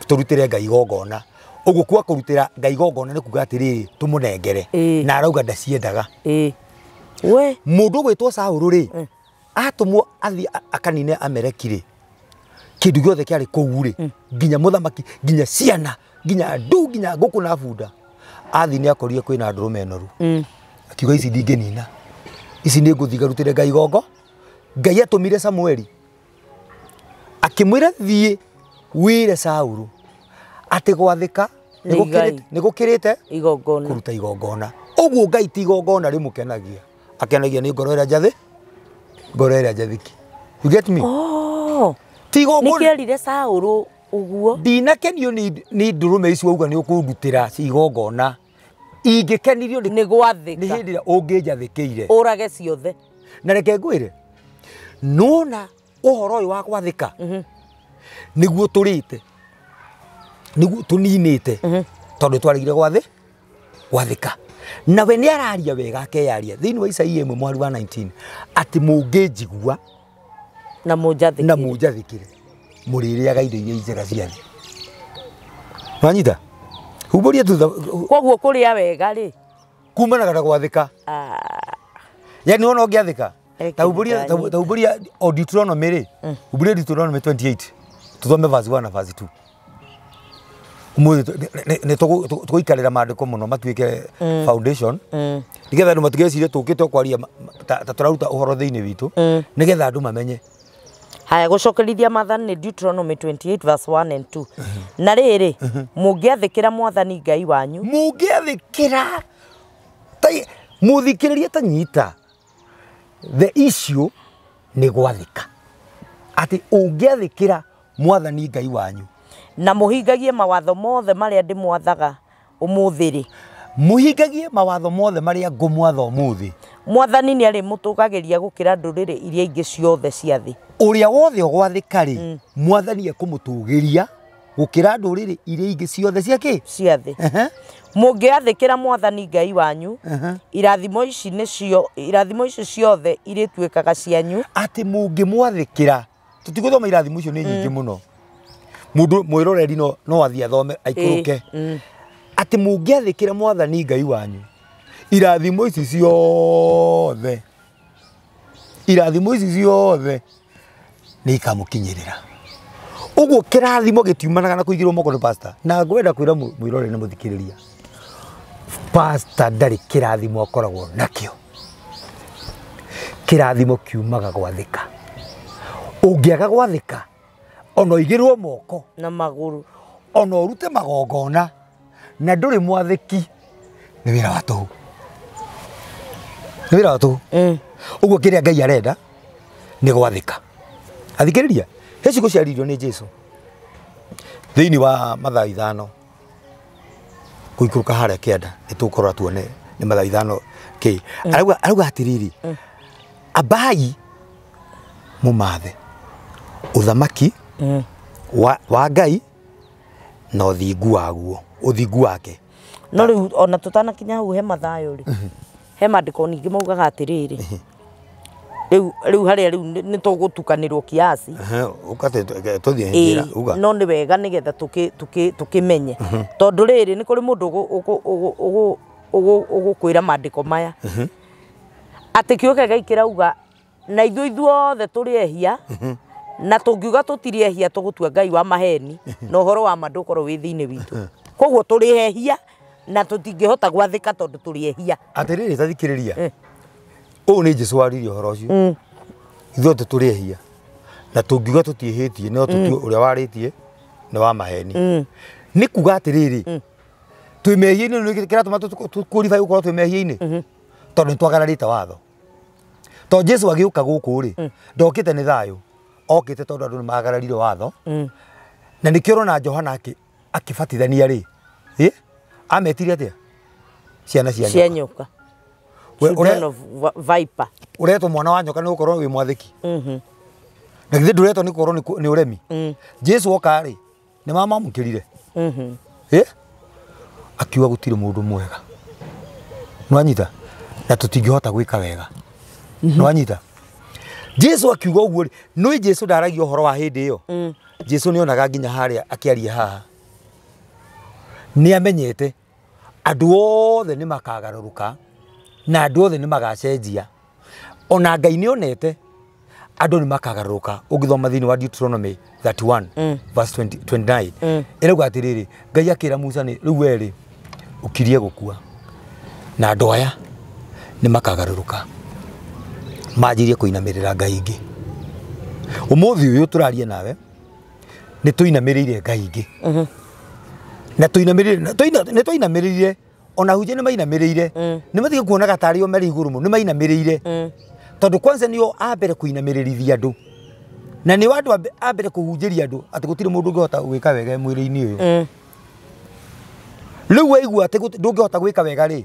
tũrutĩre Ngai igongona. Ũguo kwa kũrutĩra Ngai igongona nĩ kuga atĩrĩrĩ, tũmũnengere. Na arauga ndaciendaga. We mũndũ ũgwĩtwo Saũlũ rĩ, atũmwo athiĩ akanine Ameleki rĩ, kĩndũ gĩothe kĩarĩ kũu rĩ, nginya mũthamaki, nginya ciana, nginya andũ, nginya ngũkũ na bunda, athiĩ nĩ akorire kwĩna ndũrũme noru. Akiuga ici ndingĩnina, ici nĩ ngũthiĩ ngarutĩre Ngai igongo. Ngai atũmire Samueli akĩmwĩra thiĩ wĩre Saũlũ atĩ gwathĩka nĩ gũkĩrĩte igongona, kũruta igongona. Ũguo Ngai ti igongona rĩmũkenagia, akenagia nĩ ngoro ĩrĩa njathĩ, ngoro ĩrĩa njathĩki. You get me? Ti igongona. Nĩkĩerire Saũlũ ũguo? Ndinakenio nĩ ndũrũme icio wauga nĩ ũkũndutĩra igongona. Ingĩkenirio nĩ gwathĩka, nĩ hĩndĩ ĩrĩa ũngĩnjathĩkĩire, ũrage ciothe. Na reke ngwĩre, nona ũhoro ũyũ wa gwathĩka nĩguo tũrĩte, nĩguo tũninĩte, tondũ twaregire gwathĩka. Nawe nĩ araria wega akeyaria thĩinĩ wa Isaia 1 mũhari wa 19 atĩ mũngĩnjigua na mũnjathĩkĩre mũrĩrĩaga indo iria njega cia thĩ. Wanyita? Humbũria thutha. Koguo kũrĩa wega rĩ kumanaga na gwathĩka. Yani wona ũngĩathĩka ta humbũria o Deuteronomy rĩ, humbũria Deuteronomy 28 tuthome verse 1 na verse 2. Umuthi nĩ tũgũikarĩra maandĩko mũno matuĩke foundation, nĩgetha andũ matigecirie tũkĩte kwaria ta tũraruta ũhoro thĩinĩ witũ, nĩgetha andũ mamenye. Haya, gũcokerithia maathani nĩ Deuteronomy 28 verse 1 and 2. Na rĩrĩ, mũngĩathĩkĩra Mwathani Ngai wanyu, mũngĩathĩkĩra mũthikĩrĩrie ta nyita, the issue nĩ gwathĩka. Atĩ ũngĩathĩkĩra Mwathani Ngai wanyu na mũhingagie mawatho mothe marĩa ndĩmwathaga ũmũthĩ rĩ, mũhingagie mawatho mothe marĩa ngũmwatha ũmũthĩ, Mwathani nĩ arĩmũtũgagĩria gũkĩra ndũrĩrĩ iria ingĩ ciothe cia thĩ. Ũrĩa wothe ũgwathĩka rĩ, Mwathani ekũmũtũgĩria gũkĩra ndũrĩrĩ iria ingĩ ciothe cia kĩ? Cia thĩ. Mũngĩathĩkĩra Mwathani Ngai wanyu, irathimo ici nĩcio, irathimo ici ciothe irĩtuĩkaga cianyu. Atĩ mũngĩmwathĩkĩra, tũtigũthoma irathimo icio nĩ nyingĩ mũno, mũndũ mwĩroreri no athiĩ athome aikũrũke. Atĩ mũngĩathĩkĩra Mwathani Ngai wanyu, irathimo ici ciothe, irathimo ici ciothe nĩ ikamũkinyĩrĩra. Ũguo kĩrathimo gĩtiumanaga na kũigĩrwo moko nĩ pastor. Na ngwenda kwĩra mwĩroreri na mũthikĩrĩria, pastor ndarĩ kĩrathimo akoragwo nakĩo. Kĩrathimo kiumaga gwathĩka. Ũngĩaga gwathĩka, ona ũigĩrwo moko na magũrũ, ona ũrute magongona na ndũrĩ mwathĩki, nĩ wĩra wa tũhũ. Nĩ wĩra wa tũhũ. Ũguo kĩrĩa Ngai arenda nĩ gwathĩka. Athikĩrĩria, he ciugo ciaririo nĩ Jesũ thĩinĩ wa Mathayo 5 gũikũrũka harĩa kĩanda, nĩ tũkũrora tuone nĩ Mathayo 5 kĩ. Arauga atĩrĩrĩ, ambai mũmathe ũthamaki wa Ngai na ũthingu waguo, ũthingu wake. No rĩu ona tũtanakinya hau he Mathayo rĩ, he maandĩko ningĩ maugaga atĩrĩrĩ, Rĩu harĩa rĩu nĩ tũgũtukanĩrwo kiasi. Ũkate tũthiĩ njĩra uga. No nĩ wega nĩgetha tũkĩmenye. Tondũ rĩrĩ nĩ kũrĩ mũndũ ũgũkwĩra maandĩko maya. Atĩ kiugo kĩa Ngai kĩrauga na ithuĩ ithuothe tũrĩ ehia na tũngiuga tũtirĩ ehia tũgũtua Ngai wa maheni na ũhoro wa ma ndũkorwo wĩ thĩinĩ witũ. Koguo tũrĩ ehia na tũtingĩhota gwathĩka tondũ tũrĩ ehia. Atĩrĩrĩ ta thikĩrĩria. Ũũ nĩ Jesũ waririe ũhoro ũcio. Ithuothe tũrĩ ehia na tũngiuga tũtiĩhĩtie no tũtue ũrĩa warĩtie nĩ wa maheni. Nĩ kuga atĩrĩrĩ twĩ mehia-inĩ nĩ kĩratũma tũ-qualify gũkorwo twĩ mehia-inĩ tondũ nĩ twagararĩte watho. Tondũ Jesũ agĩũka gũkũ rĩ ndokĩte nĩ thayũ, okĩte tondũ andũ nĩ magararire watho. Na nĩkĩo ũrona Johana akĩbatithania rĩ, ametire atĩa? Ciana cia nyoka. Children of viper. Ũretwo mwana wa nyoka nĩ gũkorwo wĩ mwathĩki. Na githĩ ndũretwo nĩ gũkorwo nĩ ũremi. Jesũ oka rĩ nĩ mamamũkĩrire. Akiuga gũtirĩ mũndũ mwega. Nĩwanyita? Na tũtingĩhota gwĩka wega. Nĩwanyita? Jesũ akiuga ũguo rĩ, nĩ Jesũ ndaragia ũhoro wa hĩndĩ ĩyo. Jesũ nĩonaga nginya harĩa akĩaria haha. Nĩ amenyete andũ othe nĩ makagarũrũka na andũ othe nĩ magacenjia. Ona Ngai nĩ onete andũ nĩ makagarũrũka. Ũngĩthoma thĩinĩ wa Deuteronomy 31 verse 29 ĩrauga atĩrĩrĩ, Ngai akĩra Musa nĩ rĩu we rĩ ũkirie gũkua na andũ aya nĩ makagarũrũka manjirie kũinamĩrĩra Ngai ingĩ. Ũmũthĩ ũyũ tũraria nawe nĩ tũinamĩrĩire Ngai ingĩ. Na tũinamĩrĩire nĩ tũinamĩrĩire ona hunjia nĩ mainamĩrĩire. Nĩ matige kuonaga tarĩ o marĩ igũrũ mũno, nĩ mainamĩrĩire. Tondũ kwanza nĩo a mbere kũinamĩrĩrithia andũ. Na nĩo andũ a mbere kũhunjĩria andũ atĩ gũtirĩ mũndũ ũngĩhota gwĩka wega mwĩrĩ-inĩ ũyũ. Rĩu waigua atĩ ndũngĩhota gwĩka wega rĩ,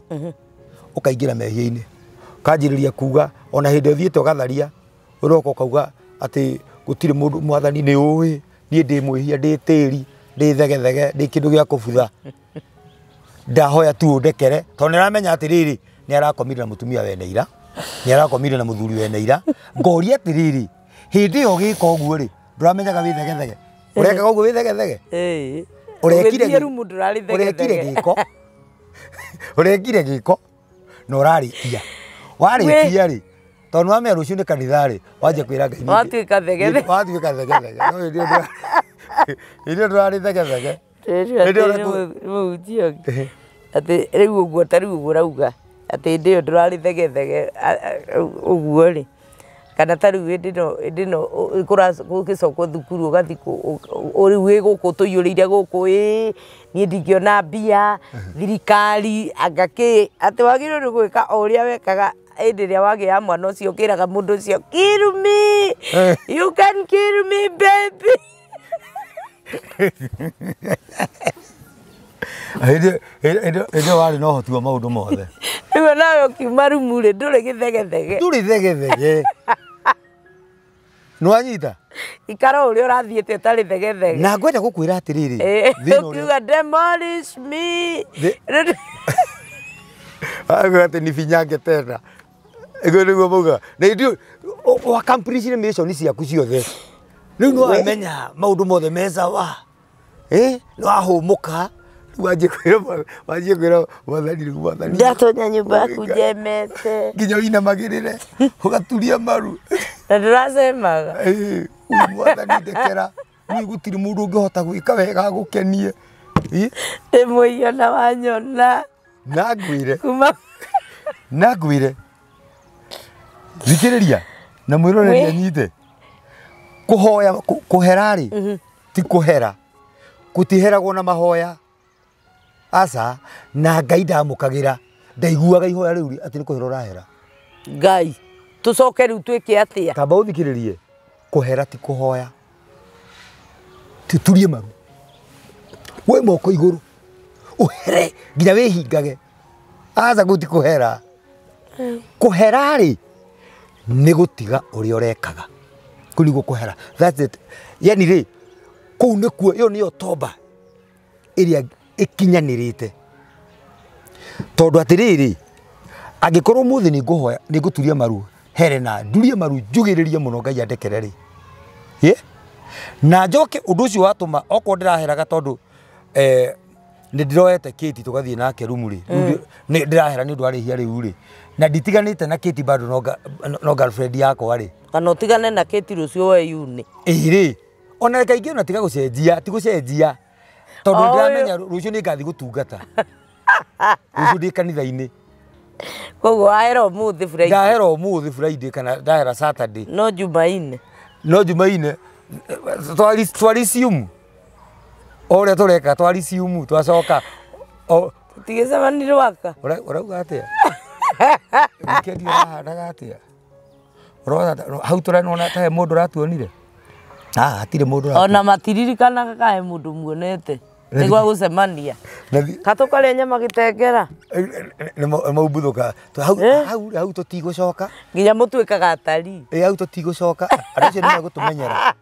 ũkaingĩra mehia-inĩ. Ũkanjĩrĩria kuga ona hĩndĩ ũthiĩte ũgatharia, ũroka ũkauga atĩ gũtirĩ mũndũ mwathani nĩ ũĩ, niĩ ndĩ mwĩhia, ndĩ tĩri, ndĩ thegethege, ndĩ kĩndũ gĩa kũbutha. Ndahoya tu ũndekere tondũ nĩaramenya atĩrĩrĩ nĩ arakomire na mũtumia wene ira, nĩ arakomire na mũthuri wene ira. Ngoria atĩrĩrĩ hĩndĩ ĩyo ũgĩka ũguo rĩ ndũramenyaga wĩ thegethege. Ũrekaga ũguo wĩ thegethege? Ũrekire gĩko. Ũrekire gĩko na ũrarĩkia. Warĩkia rĩ tondũ nĩwamenya rũciũ nĩ kanitha rĩ wanjia kwĩra Ngai watuĩka thegethege. Watuĩka thegethege. No hĩndĩ ĩyo ndũrarĩ thegethege. Mũhunjia atĩ rĩu ũguo ta rĩu ũguo ũrauga atĩ hĩndĩ ĩyo ndũrarĩ thegethege ũguo rĩ, kana ta rĩu hĩndĩ ĩno gũgĩcokwo thukuru ũgathiĩ rĩu wĩ gũkũ tũiyũrĩire gũkũ ĩĩ niĩ ndingĩona mbia thirikari anga kĩ, atĩ wagĩrĩirwo nĩ gwĩka o ũrĩa wekaga hĩndĩ ĩrĩa wagĩa mwana ũcio ũkĩraga mũndũ ũcio kill me, you can kill me baby. Hĩndĩ ĩyo warĩ na ũhoti wa maũndũ mothe. Rĩu nawe ũkiuma rumu rĩ ndũrĩ gĩthegethege. Ndũrĩ thegethege. Nĩwanyita? Ikara ũrĩa ũrathiĩte ũtarĩ thegethege. Na ngwenda gũkwĩra atĩrĩrĩ, ũkiuga demolish me. Auga atĩ nifinyange tena. Ĩguo nĩguo maugaga. Na hĩndĩ ĩyo accomplish mission ciaku ciothe. Rĩu nĩwamenya maũndũ mothe me sawa. Nĩwahũmũka. Wanjie kwĩra mwathani rĩu mwathani. Ndatonya nyũmba yaku njemete. Nginya ũinamagĩrĩre ũgaturia maru. Na ndũracemaga. Mwathani ndekera. Niĩ gũtirĩ mũndũ ũngĩhota gwĩka wega agũkenie. Ndĩ mũiyo na wanyona. Na ngwĩre. Na ngwĩre. Thikĩrĩria na mwĩroreri anyite. Kũhoya kũhera rĩ ti kũhera. Gũtiheragwo na mahoya. Aca na Ngai ndamũkagĩra ndaiguaga ihoya rĩu atĩ nĩ kũhera ũrahera. Ngai tũcoke rĩu twĩke atĩa? Kamba ũthikĩrĩrie kũhera ti kũhoya. Tuturie maru. Woe moko igũrũ ũhere nginya wĩhingage. Aca kũu ti kũhera. Kũhera rĩ nĩ gũtiga ũrĩa ũrekaga. Kũu nĩguo kũhera. That's it. Yani rĩ kũu nĩkuo ĩyo nĩyo toba ĩrĩa ĩkinyanĩrĩte. Tondũ atĩrĩrĩ angĩkorwo ũmũthĩ nĩngũhoya nĩngũturia maru Here na ndurie maru njugĩrĩrie mũno Ngai andekere rĩ. Ĩ? Na njoke ũndũ ũcio watũma okorwo ndĩraheraga tondũ nĩ ndĩroete Kate tũgathiĩ nake rumu rĩ. Nĩ ndĩrahera nĩ ũndũ wa rĩhia rĩu rĩ. Na nditiganĩte na Kate bado no girlfriend yakwa rĩ. Kana ũtigane na Kate rũciũ woe yuni. Ĩ rĩ. Ona kaingĩ ona tiga gũcenjia, ti gũcenjia. Tondũ ndĩramenya rũciũ nĩ ngathi gũtungata. Rũciũ ndĩ kanitha-inĩ. Koguo wahera ũmũthĩ Friday. Ndahera ũmũthĩ Friday kana ndahera Saturday. No Jumaine. No Jumaine. Twariciumu. O ũrĩa tũreka twariciumu twacoka. Tũtigĩcemania rwaka. Ũrauga atĩa? Wikendi ũrahanaga atĩa? Ũrona hau tũranona ta he mũndũ ũratuonire? Ah, hatirĩ mũndũ ũratuonire. Ona matiririkanaga ka he mũndũ muonete. Nĩ gwa gũcemania. Katũkarĩa nyama gĩtengera. Nĩ maumbuthũka. Hau tũtigũcoka. Nginya mũtuĩkaga atarii. Ĩ hau tũtigũcoka. Andũ acio nĩ megũtũmenyera.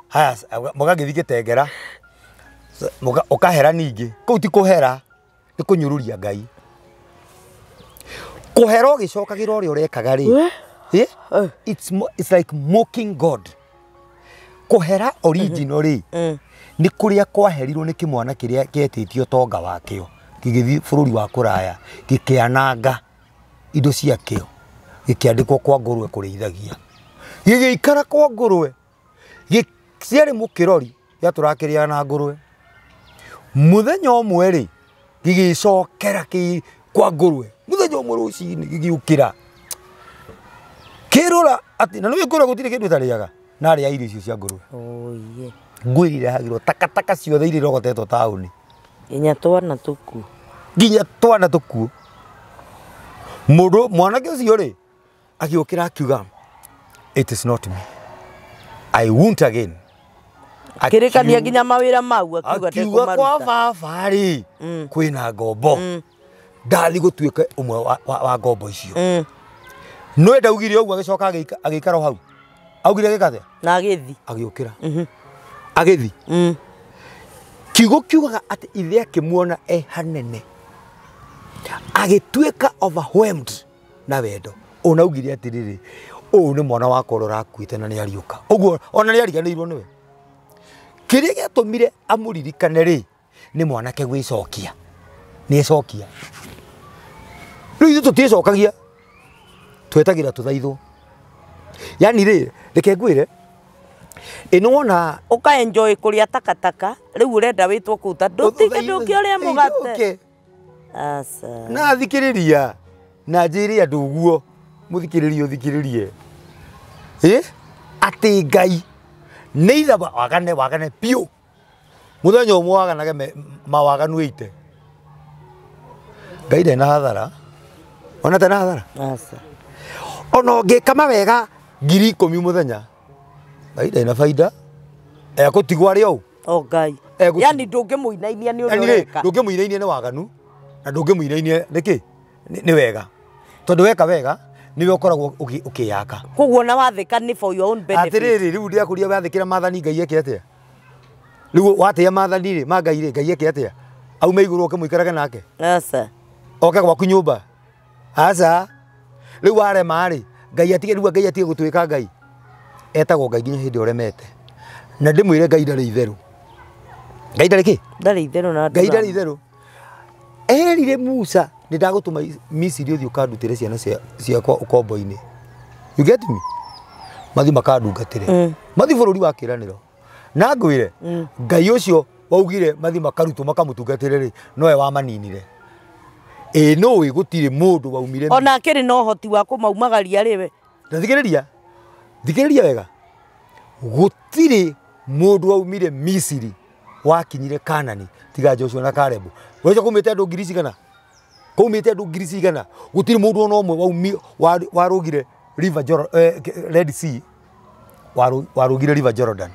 Haya, mũgagĩthiĩ gĩtengera. Ũkahera ningĩ. Kũu ti kũhera, nĩ kũnyũrũria Ngai. Kũhera ũgĩcokagĩra ũrĩa ũrekaga rĩ. It's like mocking God. Kũhera original rĩ. Nĩ kũrĩa kwaherirwo nĩ kĩmwana kĩrĩa kĩetĩtio tonga wakĩo gĩgĩthiĩ bũrũri wa kũraya gĩkĩananga indo ciakĩo gĩkĩandĩkwo kwa ngũrwe kũrĩithagia gĩgĩikara kwa ngũrwe ciarĩ mũkĩrori gĩatũrakĩrĩa na ngũrwe mũthenya ũmwe rĩ gĩgĩcokera kwa ngũrwe mũthenya ũmwe rũcinĩ gĩgĩũkĩra kĩrora atĩ na nĩ ngũrwe gũtirĩ kĩndũ ĩtarĩaga na arĩa irio icio cia ngũrwe. Oye. Ngui irehagĩrwo takataka ciothe iria irogotetwo taũni. Nginya twana tũkuo. Nginya twana tũkuo. Mũndũ mwanake ũcio rĩ agĩũkĩra akiuga it is not me. I won't again. Akĩrĩkania nginya mawĩra mau akiuga ndekũmaruta. Akiuga kwa baba rĩ kwĩna ngombo. Ndathi gũtuĩka ũmwe wa ngombo icio. No ndaugire ũguo agĩcoka agĩikara hau. Augire agĩka atĩa? Na agĩthi. Agĩũkĩra. Agĩthi. Kiugo kiugaga atĩ ithe akĩmuona e hanene. Agĩtuĩka overwhelmed na wendo. Ona augire atĩrĩrĩ, ũyũ nĩ mwana wakwa ũrĩa ũrakuĩte na nĩ ariũka. Ũguo ona nĩ ariganĩirwo nĩwe. Kĩrĩa gĩatũmire amũririkane rĩ, nĩ mwanake gwĩcokia. Nĩ ecokia. Rĩu ithuĩ tũtiĩcokagia. Twetagĩra tũthaithwo. Yani rĩ, reke ngwĩre, ĩno wona ũka enjoy kũrĩa takataka, rĩu ũrenda wĩtwo kũu ta ndũtige ndũke ũrĩe mũgate. Aca. Na thikĩrĩria, na njĩre andũ ũguo, mũthikĩrĩrie ũthikĩrĩrie. Ĩ? Atĩ Ngai nĩ itha wagane wagane biũ. Mũthenya ũmwe waganage mawaganu ĩite. Ngai ndarĩ na hathara. Ona ndarĩ na hathara. Aca. Ona ũngĩka mawega 10,000 mũthenya. Ngai ndarĩ na baida. Ekũtigwo arĩ o. O Ngai. Yani ndũngĩmũinainia nĩ ũrĩa ũreka. Ndũngĩmũinainia nĩ waganu na ndũngĩmũinainia nĩkĩ? Nĩ wega. Tondũ weka wega nĩwe ũkoragwo ũkĩyaka. Koguo na wathĩka nĩ for your own benefit. Atĩrĩrĩ, rĩu ndĩrakũria wathĩkĩra maathani Ngai eke atĩa? Rĩu watĩĩa maathani rĩ, ma Ngai rĩ, Ngai eke atĩa? Aume igũrũ oke mũikarage nake? Aca. Oke gwaku nyũmba? Aca. Rĩu warema rĩ, Ngai atige rĩu Ngai atige gũtuĩka Ngai. Etagwo Ngai nginya hĩndĩ ũremete. Na ndĩmwĩre Ngai ndarĩ itherũ. Ngai ndarĩ kĩ? Ndarĩ itherũ na Ngai ndarĩ itherũ. Erire Musa nĩ ndagũtũma Misiri ũthiĩ ũkandutĩre ciana ciakwa ũkombo-inĩ. You get me? Mathiĩ makandungatĩre. Mathiĩ bũrũri wa kĩĩranĩro. Na ngwĩre Ngai ũcio waugire mathiĩ makarutwo makamũtungatĩre rĩ, nowe wamaninire. Ĩ nũĩ gũtirĩ mũndũ waumire. Ona akĩrĩ na ũhoti wa kũmaumagaria rĩ we. Na thikĩrĩria. Thikĩrĩria wega. Gũtirĩ mũndũ waumire Misiri wakinyire Kanani tiga Joshua na Kalebu. Wewe kumĩte andũ ngiri cigana? Kumĩte andũ ngiri cigana? Gũtirĩ mũndũ ona ũmwe waumi warũgire River Jordan, Red Sea, warũgire River Jordan.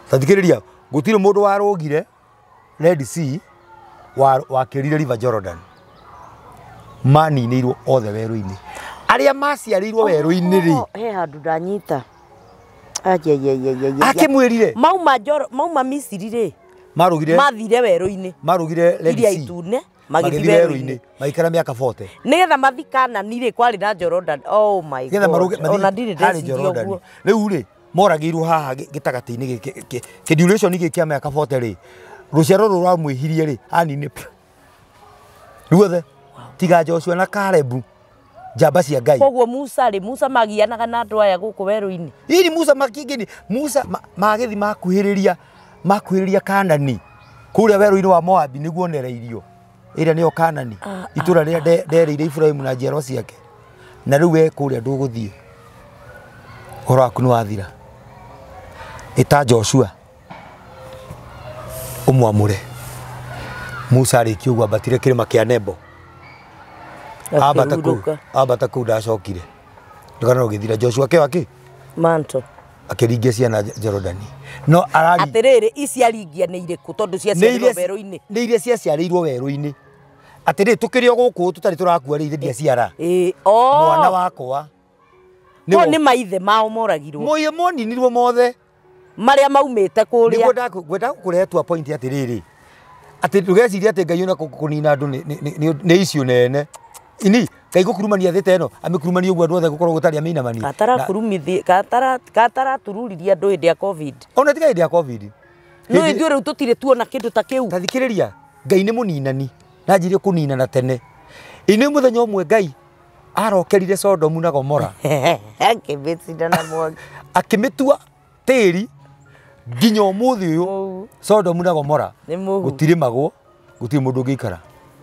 Ta thikĩrĩria, gũtirĩ mũndũ warũgire Red Sea wakĩrire River Jordan. Maninĩirwo othe werũ-inĩ. Arĩa maciarĩirwo werũ-inĩ rĩ. He handũ ndanyita. Akĩmwĩrire. Mauma Misiri rĩ. Marũgire. Mathire werũ-inĩ. Marũgire Red Iria Sea. Itune. Magĩthiĩ werũ-inĩ. Maikara mĩaka 40. Nĩgetha mathiĩ Kanani rĩ kwarĩ na Jordan. Oh my God. Ona ndirĩ ndeciria ũguo. Rĩu rĩ moragĩirwo haha gĩtagatĩ-inĩ gĩkĩ kĩ duration gĩkĩ kĩa mĩaka 40 rĩ rũciaro rũrũ rwamwĩhirie rĩ anine ruothe tiga Joshua na Kalebu njamba cia Ngai. Koguo Musa rĩ Musa magianaga na andũ aya gũkũ werũ-inĩ. Ĩni Musa makĩngĩni Musa magĩthi makuhĩrĩria Kanani kũrĩa werũ-inĩ wa Moabi nĩguo onereirio ĩrĩa nĩyo Kanani itũra rĩrĩa ndereire Ibrahimu na njiarwa ciake na rĩu we kũrĩa ndũgũthiĩ ũhoro waku nĩ wathira. Ĩta Joshua ũmwamũre. Musa arĩkia ũguo ambatire kĩrĩma kĩa Nebo. Ambata kũu ndacokire ndũkana ũgĩthira Joshua kĩo akĩ manto akĩringia ciana Jorodani no arari atĩrĩrĩ ici aringia nĩ irĩkũ tondũ ciaciarĩirwo werũ-inĩ nĩ iria ciaciarĩirwo werũ-inĩ atĩrĩ tũkĩrĩ o gũkũ tũtarĩ tũrakua rĩ ithe ndiaciara mwana wakwa nĩ maithe mao moragirwo moye moninirwo mothe marĩa maumĩte kũrĩa nĩguo ngwenda gũkũrehe tu point atĩrĩrĩ atĩ ndũgecirie atĩ Ngai ona kũnina andũ nĩ icio nene ini Ngai gũkurumania thĩ ta ĩno amĩkurumanie ũguo andũ othe gũkorwo gũtarĩ amĩinamania kataratururirie andũ hĩndĩ ya COVID ona tiga hĩndĩ ya COVID no ithuĩ rĩu tũtirĩ tuona kĩndũ ta kĩu. Ta thikĩrĩria Ngai nĩ mũninani na anjirie kũninana tene inĩ mũthenya ũmwe Ngai arokerire Sodomu na Gomora akĩmĩcina na mwaki akĩmĩtua tĩri nginya ũmũthĩ ũyũ Sodomu na Gomora gũtirĩmagwo gũtirĩ mũndũ ũngĩikara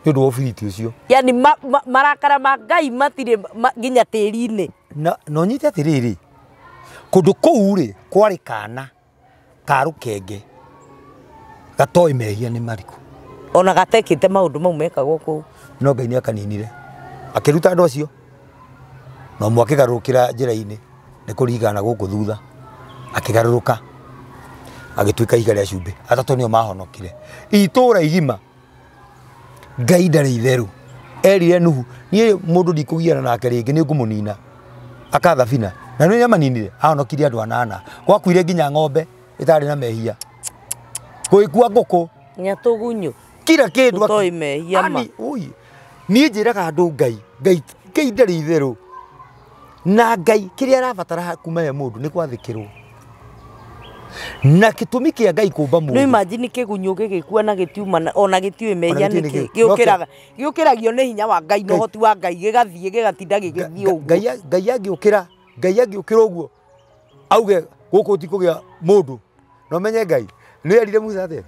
nĩ ũndũ wa ũbiriti ũcio. Yani marakara ma Ngai matirĩ nginya tĩri-inĩ. Na no nyite atĩrĩrĩ kũndũ kũu rĩ kwarĩ kana ka rũkenge gatoĩ mehia nĩ marĩkũ ona gatekĩte maũndũ mau mekagwo kũu no Ngai nĩ akaninire akĩruta andũ acio no ũmwe akĩgarũrũkĩra njĩra-inĩ nĩ kũringana gũkũ thutha akĩgarũrũka agĩtuĩka ihiga rĩa cumbĩ atatũ nĩo mahonokire itũũra igima. Ngai ndarĩ itherũ erire Nuhu niĩ mũndũ ndikũgiana nake rĩngĩ nĩ ngũmũnina aka thabina na nĩ amaninire ahonokirie andũ anana gwakuire nginya ng'ombe ĩtarĩ na mehia gũgĩkua ngũkũ nyatũgunyũ kila kĩndũ tũtoĩ mehia ma. Niĩ njĩraga andũ Ngai Ngai Ngai ndarĩ itherũ na Ngai kĩrĩa arabatara kuma he mũndũ nĩ gwathĩkĩrwo na gĩtũmi kĩa Ngai kũmba mũndũ. No imagine kĩgunyũ gĩgĩkua na gĩtiuma ona gĩtiũĩ mehia nĩkĩ gĩũkĩraga gĩũkĩragio nĩ hinya wa Ngai na ũhoti wa Ngai gĩgathiĩ gĩgatinda gĩgĩthiĩ ũguo. Ngai angĩũkĩra Ngai angĩũkĩra ũguo auge gũkũ tikũgĩa mũndũ no menye Ngai nĩ erire Musa atĩa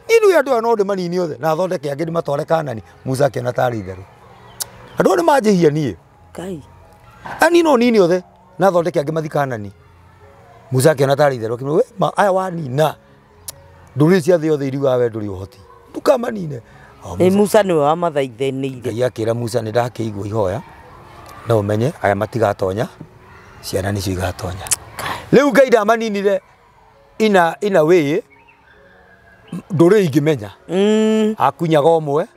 niĩ nĩ andũ aya no ndĩmanini othe na thondeke angĩ ndĩmatware Kanani. Musa akĩona tarĩ itherũ andũ aya nĩmanjĩhia niĩ Ngai ani no nini othe na thondeke angĩ mathi Kanani. Musa akĩona tarĩ itherũ akĩmwĩra we aya wanina ndũrĩrĩ cia thĩ yothe iriugaga we ndũrĩ ũhoti ndũkamanine. Ĩ Musa nĩwe wamathaithanĩire. Ngai akĩra Musa nĩ ndakĩigua ihoya no ũmenye aya matigatonya ciana nĩcio igatonya. Rĩu Ngai ndamaninire ina wĩ ndũrĩrĩ ingĩmenya akunyaga ũmwe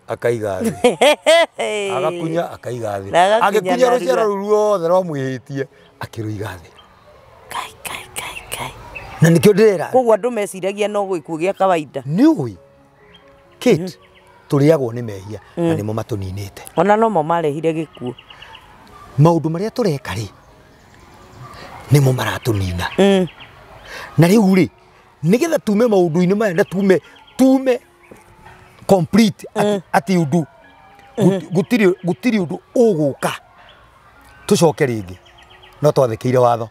akaiga thĩ agakunya akaiga thĩ agĩkunya rũciaro rũu ruothe rwamwĩhĩtie akĩrũiga thĩ. Kai kai kai kai. Na nikio ndĩrera. Koguo andũ meciragia no gĩkuũ gĩa kawaida. Nĩ ũĩ Kate tũrĩagwo nĩ mehia na nĩmo matũninĩte. Ona no mo marehire gĩkuũ. Maũndũ marĩa tũreka rĩ nĩmo maratũnina. Na rĩu rĩ nĩgetha tume maũndũ-inĩ maya na tume complete atĩ ũndũ gũtirĩ ũndũ ũgũka tũcoke rĩngĩ no twathĩkĩire watho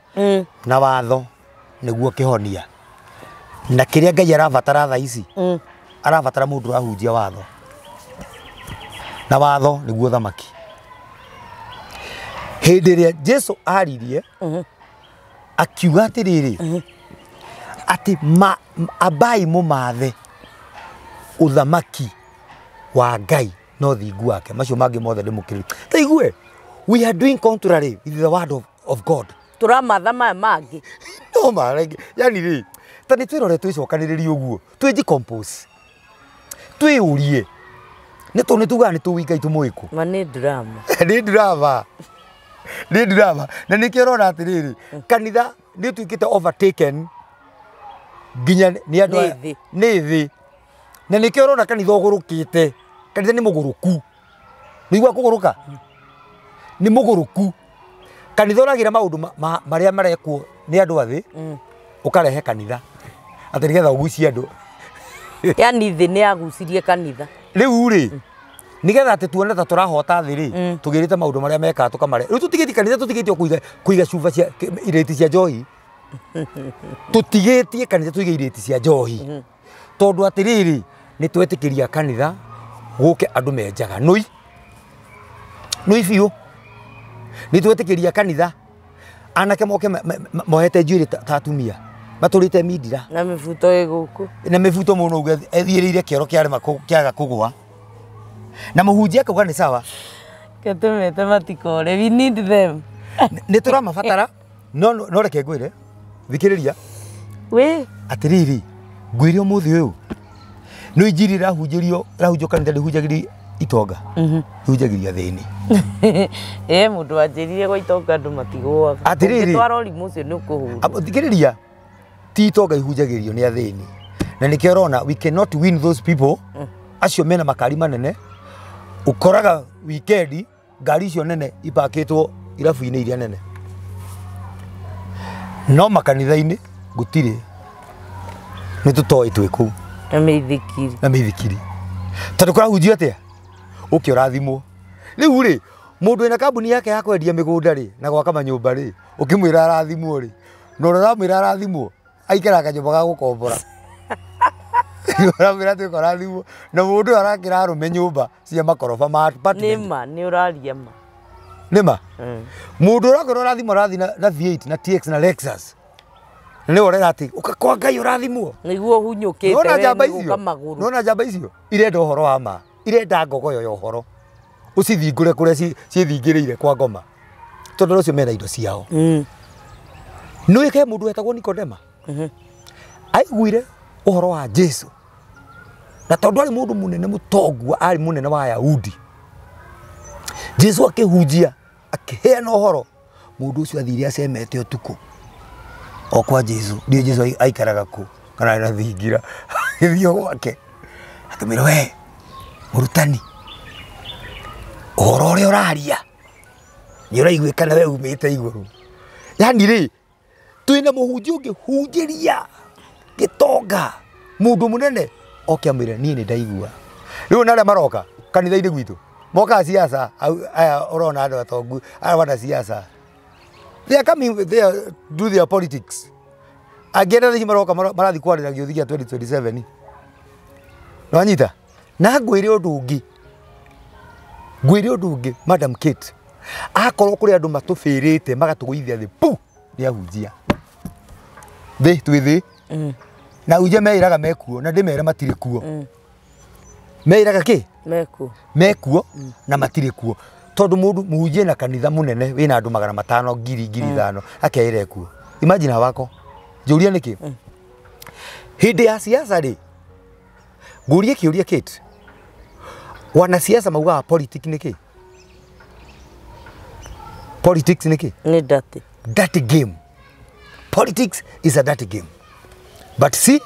na watho nĩguo kĩhonia na kĩrĩa Ngai arabatara thaa ici arabatara mũndũ ũrahunjia watho na watho nĩguo thamaki. Hĩndĩ ĩrĩa Jesu aririe akiuga atĩrĩrĩ atĩ ambai mũmathe ũthamaki wa Ngai no thingu wake macio mangĩ mothe ndĩmũkĩrĩrie. Ta igue we are doing contrary with the word of God. Tũramatha maya mangĩ no marenge yani rĩ ta nĩ twĩrore twĩcokanĩrĩrie ũguo twĩji-compose twĩyũrie nĩ tũ nĩ tugaga nĩ tũĩ Ngai tũmũĩ kũ ma nĩ drama nĩ drama nĩ drama na nĩkĩo ũrona atĩrĩrĩ kanitha nĩ ũtuĩkĩte overtaken nginya nĩ andũ nĩ thĩ na nĩkĩo ũrona kanitha ũgũrũkĩte Kanitha nĩ mũgũrũku. Nĩigua kũgũrũka? Nĩ mũgũrũku. Kanitha ũragĩra maũndũ marĩa marekwo nĩ andũ a thĩ, ũkarehe kanitha atĩ nĩgetha ũgucie andũ. Yani thĩ nĩ yagucirie kanitha. Rĩu rĩ, nĩgetha atĩ tuone ta tũrahota thĩ rĩ, tũgĩrĩte maũndũ marĩa mekaga tũkamare. Rĩu tũtigĩtie kanitha, tũtigĩtie kũiga cuba cia irĩti cia njohi. Tũtigĩtie kanitha tũige irĩti cia njohi. Tondũ atĩrĩrĩ, nĩ twetĩkĩria kanitha gũke andũ menjaga nũi nũi biũ. Nĩ twetĩkĩria kanitha anake moke mohete njuĩrĩ ta atumia matũrĩte mindira na mĩbuto ĩ gũkũ na mĩbuto mũno uge ethiĩrĩire kĩoro kĩarema kĩaga kũgũa na mũhunjia akauga nĩ sawa. Ketũmete matikore, we need them. Nĩ tũramabatara no reke ngwĩre, thikĩrĩria we atĩrĩrĩ, ngwĩre ũmũthĩ ũyũ nĩ injiri ĩrahunjĩrio ĩrahunjio kanitha ndĩhunjagĩrio itonga, ihunjagĩrio athĩni. Mũndũ wanjĩrire gwa itonga andũ matigũaga. Atĩrĩrĩ, ũngĩtwara ũrimũ ũcio nĩ ũkũhũrwo. Thikĩrĩria, ti itonga ihunjagĩrio nĩ athĩni, na nĩkĩo ũrona we cannot win those people acio mena makari manene. Ũkoraga weekend ngari icio nene ipakĩtwo irabu-inĩ iria nene, no makanitha-inĩ gũtirĩ, nĩ tũtoĩ twĩ kũu na mĩithikiri, na mĩithikiri, tondũ kũrahunjio atĩa ũke ũrathimwo. Rĩu rĩ, mũndũ wĩna kambuni yake ya kwendia mĩgũnda rĩ na gwaka manyũmba rĩ, ũkĩmwĩra arathimwo rĩ, na ũrĩa ũramwĩra arathimwo aikaraga kanyũmba ga gũkombora. Ũramwĩra tuĩka ũrathimwo, na mũndũ ũyũ arakĩra arũme nyũmba cia makoroba ma apartment. Nĩma, nĩ ũraria ma. Nĩma? Mũndũ ũrakwĩra ũrathimwo arathiĩ na V8 na TX na Lexus. Nĩ ũrera atĩ ũka kwa Ngai ũrathimwo. Nĩguo ũhunyũkĩte we nĩ gũka magũrũ. Nĩwona njamba icio irenda ũhoro wa ma, irenda ngogoyo ya ũhoro, ũcithingũre kũrĩa ciĩthingĩrĩire kwa ngoma, tondũ ũcio mena indo ciao. Nĩũĩ he mũndũ wetagwo Nikodema, aiguire ũhoro wa Jesu, na tondũ arĩ mũndũ mũnene mũtongu, arĩ mũnene wa Ayahudi, Jesu akĩhunjia akĩheana ũhoro, mũndũ ũcio athire acemete ũtukũ o kwa Jesu. Ndiũ Jesu aikaraga kũ kana na thingira, agĩthiĩ gwake akĩmwĩra, we mũrutani, ũhoro ũrĩa ũraria nĩ ũraiguĩkana we umĩte igũrũ. Yani rĩ, twĩna mũhunjia ũngĩhunjĩria gĩtonga mũndũ mũnene oke amwĩre niĩ nĩ ndaigua. Rĩu na arĩa maroka kanitha-inĩ gwitũ mokaga siasa, aya ũrona andũ atongu aya wana siasa, they are coming, they are do their politics. Angĩenda thĩinĩ maroka marathiĩ kwarĩra gĩũthi gĩa 2027. Nĩwanyita? Na ngwĩre ũndũ ũngĩ, ngwĩre ũndũ ũngĩ, Madam Kate, akorwo kũrĩ andũ matũbĩrĩte magatũgũithia thĩ pu, nĩ ahunjia. Thĩ twĩ thĩ, na ahunjia meĩraga mekuo, na ndĩmere matirĩ kuo. Meĩraga kĩ? Mekuo. Mekuo na matirĩ kuo. Tondũ mũndũ mũhunjie na kanitha mũnene wĩna andũ 500 ngiri 5,000 akeĩra kuo. Imagine hawako. Njũria nĩkĩ? Hĩndĩ ya siasa rĩ, ngũrie kĩũria Kate, wanasiasa maugaga politics nĩkĩ? Politics nĩkĩ? Nĩ dirty. Dirty game. Politics is a dirty game. But see,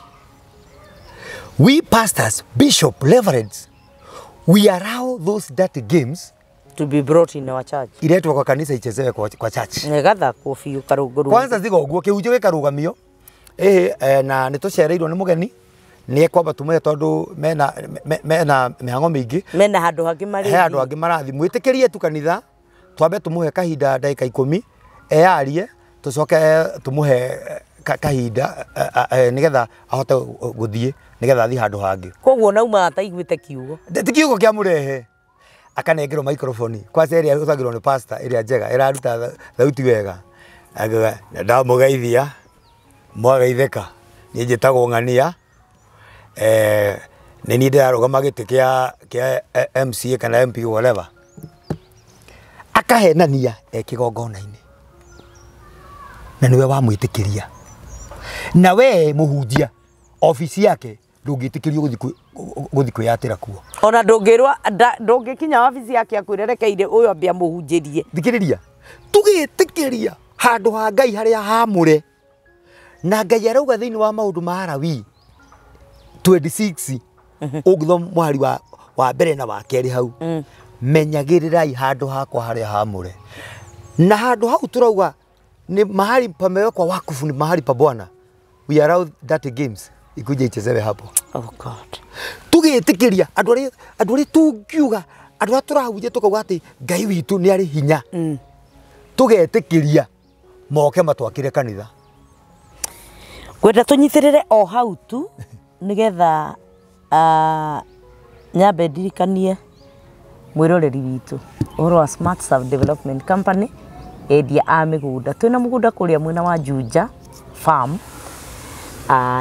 we pastors, bishop, reverends, we allow those dirty games to be brought in our church. Iretwo kwa kanitha ichezewe kwa church. Nĩgathakwo biũ karũngũrũ. Kwanza tiga ũguo kĩhunjio gĩkarũgamio, na nĩtũcereirwo nĩ mũgeni, nĩ ekwamba tũmũhe tondũ mena mĩhang'o mĩingĩ. Mena handũ hangĩ marĩ. He handũ hangĩ marathiĩ. Mwĩtĩkĩrie tu kanitha, twambe tũmũhe kahinda ndagĩka 10 eyarie, tũcoke tũmũhe kahinda nĩgetha ahote gũthiĩ, nĩgetha athiĩ handũ hangĩ. Koguo nauma ataiguĩte kiugo. Ti kiugo kĩa mũrehe. Akanengerwo microphone kwanza ĩrĩa ĩhũthagĩrwo nĩ pastor ĩrĩa njega ĩraruta thauti wega, akauga ndamũgeithia mwagaithĩka, niĩ njĩtagwo Ng'ania, nĩ niĩ ndĩrarũgama gĩtĩ kĩa MCA kana MP whatever. Akahenania e kĩgongona-inĩ, na nĩwe wamwĩtĩkĩria. Na we mũhunjia obici yake ndũngĩtĩkĩrio gũthiĩ kwĩyatĩra kuo. Ona ndũngĩrwo ndũngĩkinya wabici yake akwĩre rekeire ũyũ ambia mũhunjĩrie. Thikĩrĩria, tũgĩtĩkĩria handũ ha Ngai harĩa hamũre, na Ngai arauga thĩinĩ wa maũndũ ma Alawii 26 ũngĩthoma mũhari Wa mbere na wa kerĩ hau. Menyagĩrĩrai handũ hakwa harĩa haamũre. Na handũ hau tũrauga ni mahali pamewekwa wakufu, ni mahali pa Bwana. We allow that games ikuje ichezewe hapo. Oh God. Tugĩtĩkĩria andũ arĩa tungiuga andũ arĩa tũrahunjia tũkauga atĩ Ngai witũ nĩ arĩ hinya. Tũgetĩkĩria moke matwakĩre kanitha. Ngwenda tũnyitĩrĩre o hau tu nĩgetha nyambe ndirikanie mwĩroreri witũ ũhoro wa Smart Serve Development Company, endia a mĩgũnda. Twĩna mũgũnda kũrĩa mwena wa Juja Farm,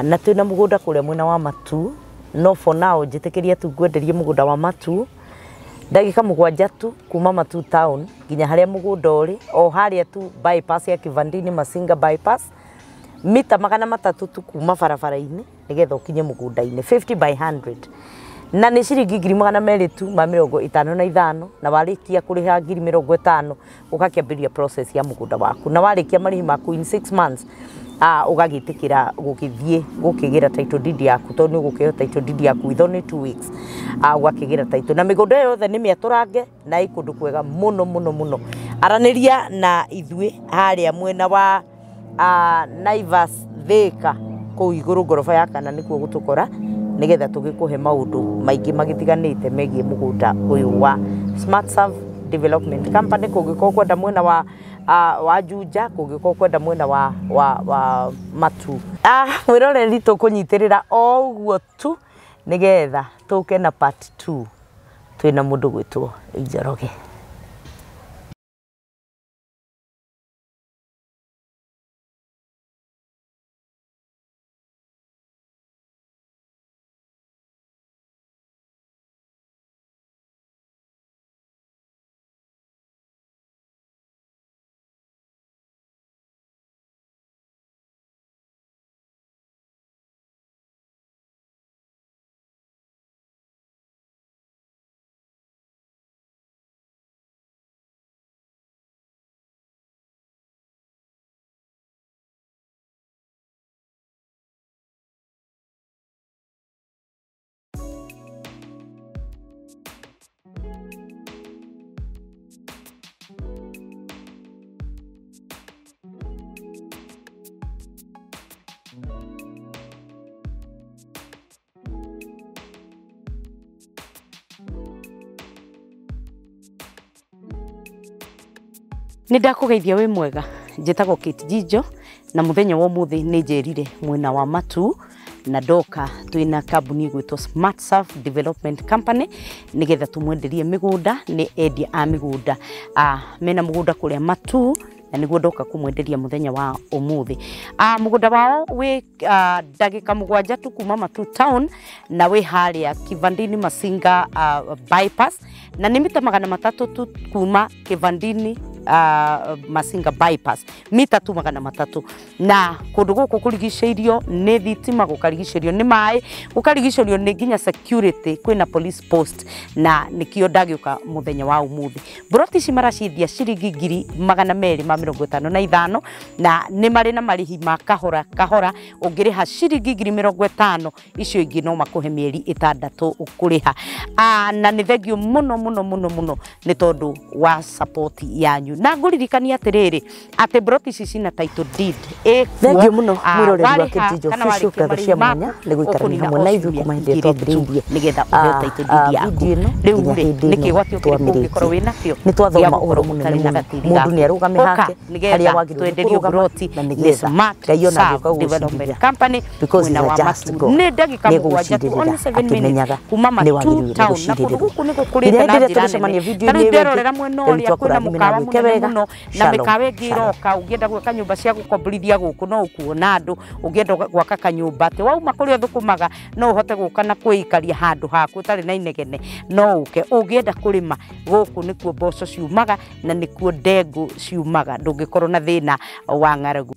na twĩna mũgũnda kũrĩa mwena wa Matu. No for now njĩtĩkĩria tu ngwenderie mũgũnda wa Matu ndagĩka 7 tu kuma Matu town nginya harĩa mũgũnda ũrĩ, o harĩa tu bypass ya Kivandini Masinga bypass, mita 300 tu kuma barabara-inĩ nĩgetha ũkinye mũgũnda-inĩ 50 by 100 na nĩ ciringi 255 tu ma 55, na warĩkia kũrĩha 50,000 ũgakĩambĩrĩria process ya mũgũnda waku, na warĩkia marĩhi maku in 6 months ũgagĩtĩkĩra gũgĩthiĩ gũkĩgĩra title deed yaku, tondũ nĩ ũgũkĩheo title deed yaku with only 2 weeks, ũgakĩgĩra title. Na mĩgũnda ĩyo yothe nĩ mĩatũrange na ĩ kũndũ kwega mũno mũno mũno. Aranĩria na ithuĩ harĩa mwena wa Naivas Thika kũu igũrũ ngoroba ya kana nĩkuo gũtũkora, nĩgetha tũgĩkũhe maũndũ maingĩ magĩtiganĩte megiĩ mũgũnda ũyũ wa Smart Serve Development Company. Kũngĩkorwo kwenda mwena wa Juja, kũngĩkorwo kwenda mwena wa Matu. Mwĩroreri tũkũnyitĩrĩra o ũguo tu nĩgetha tũke na part 2 twĩna mũndũ gwĩtwo Njoroge. Nĩ ndakũgeithia wĩ mwega, njĩtagwo Kate Njijo na mũthenya wa ũmũthĩ nĩ njerire mwena wa Matu na ndoka twĩna kambuni ĩgwĩtwo Smart Serve Development Company nĩgetha tũmwenderie mĩgũnda. Nĩ endia a mĩgũnda, mena mũgũnda kũrĩa Matu na nĩguo ndoka kũmwenderia mũthenya wa ũmũthĩ. Mũgũnda wao wĩ ndagĩka 7 tu kuma Matu town na wĩ harĩa Kivandini Masinga bypass, na nĩ mita 300 tu kuma Kivandini Masinga bypass, mita tu 300. Na kũndũ gũkũ kũrigicĩirio nĩ thitima, gũkarigicĩrio nĩ maĩ, gũkarigicĩrio nĩ nginya security, kwĩna police post, na nĩkĩo ndagĩũka mũthenya wa ũmũthĩ. Mburoti ici maraciendia ciringi 255,000 na nĩ marĩ na marĩhi ma kahora kahora. Ũngĩrĩha ciringi 50,000 icio ingĩ no makũhe mĩeri 6 ũkũrĩha. Na nĩ thengiũ mũno mũno mũno mũno nĩ tondũ wa support yanyu. Na ngũririkania atĩrĩrĩ atĩ mburoti ici cina title deed. Thengiũ mũno mwĩroreri wa Kate Njijo Official, ngatho cia mwanya nĩ gũikarania hamwe na ithuĩ kuma hĩndĩ ĩrĩa twambĩrĩirie nĩgetha ũheo title deed yaku. Rĩu rĩ nĩkĩ gwatio kĩrĩkũ ũngĩkorwo wĩ nakĩo? Nĩ twathoma ũhoro mũnene mũno, mũndũ nĩ arũgame hake harĩa wagĩrĩirwo kũrũgama, na nĩgetha Ngai ona agĩũka gũgũcirithia because mwena wa just Matu God nĩ ndagĩka nĩ 7 tu, only egũgũcirĩrĩra 7 minutes akĩmenyaga kuma nĩ Matu wagĩrĩirwo nĩ town. Na kũndũ gũcirĩrĩrwo. gũkũ nĩ gũkũrĩte Nginya na hĩndĩ ĩrĩa njĩra tũgũcemania nene. video-inĩ Ta rĩu ĩyo ĩngĩ, nderorera mwena Ngai ũrĩa witũ kwĩna akũrathime na mũkawa agwĩke mũnene wega. mũno na Shalom, mĩkawa ĩngĩ shalom. ĩroka. Ũngĩenda gwaka nyũmba cia gũkomborithia gũkũ no ũkuona andũ. Ũngĩenda gwaka kanyũmba atĩ wauma kũrĩa ũthũkũmaga no ũhote gũka na kwĩikaria handũ haku ũtarĩ na inegene, no ũke. Ũngĩenda kũrĩma gũkũ nĩkuo mboco ciumaga na nĩkuo ndengũ ciumaga, ndũngĩkorwo na thĩna wa ng'aragu.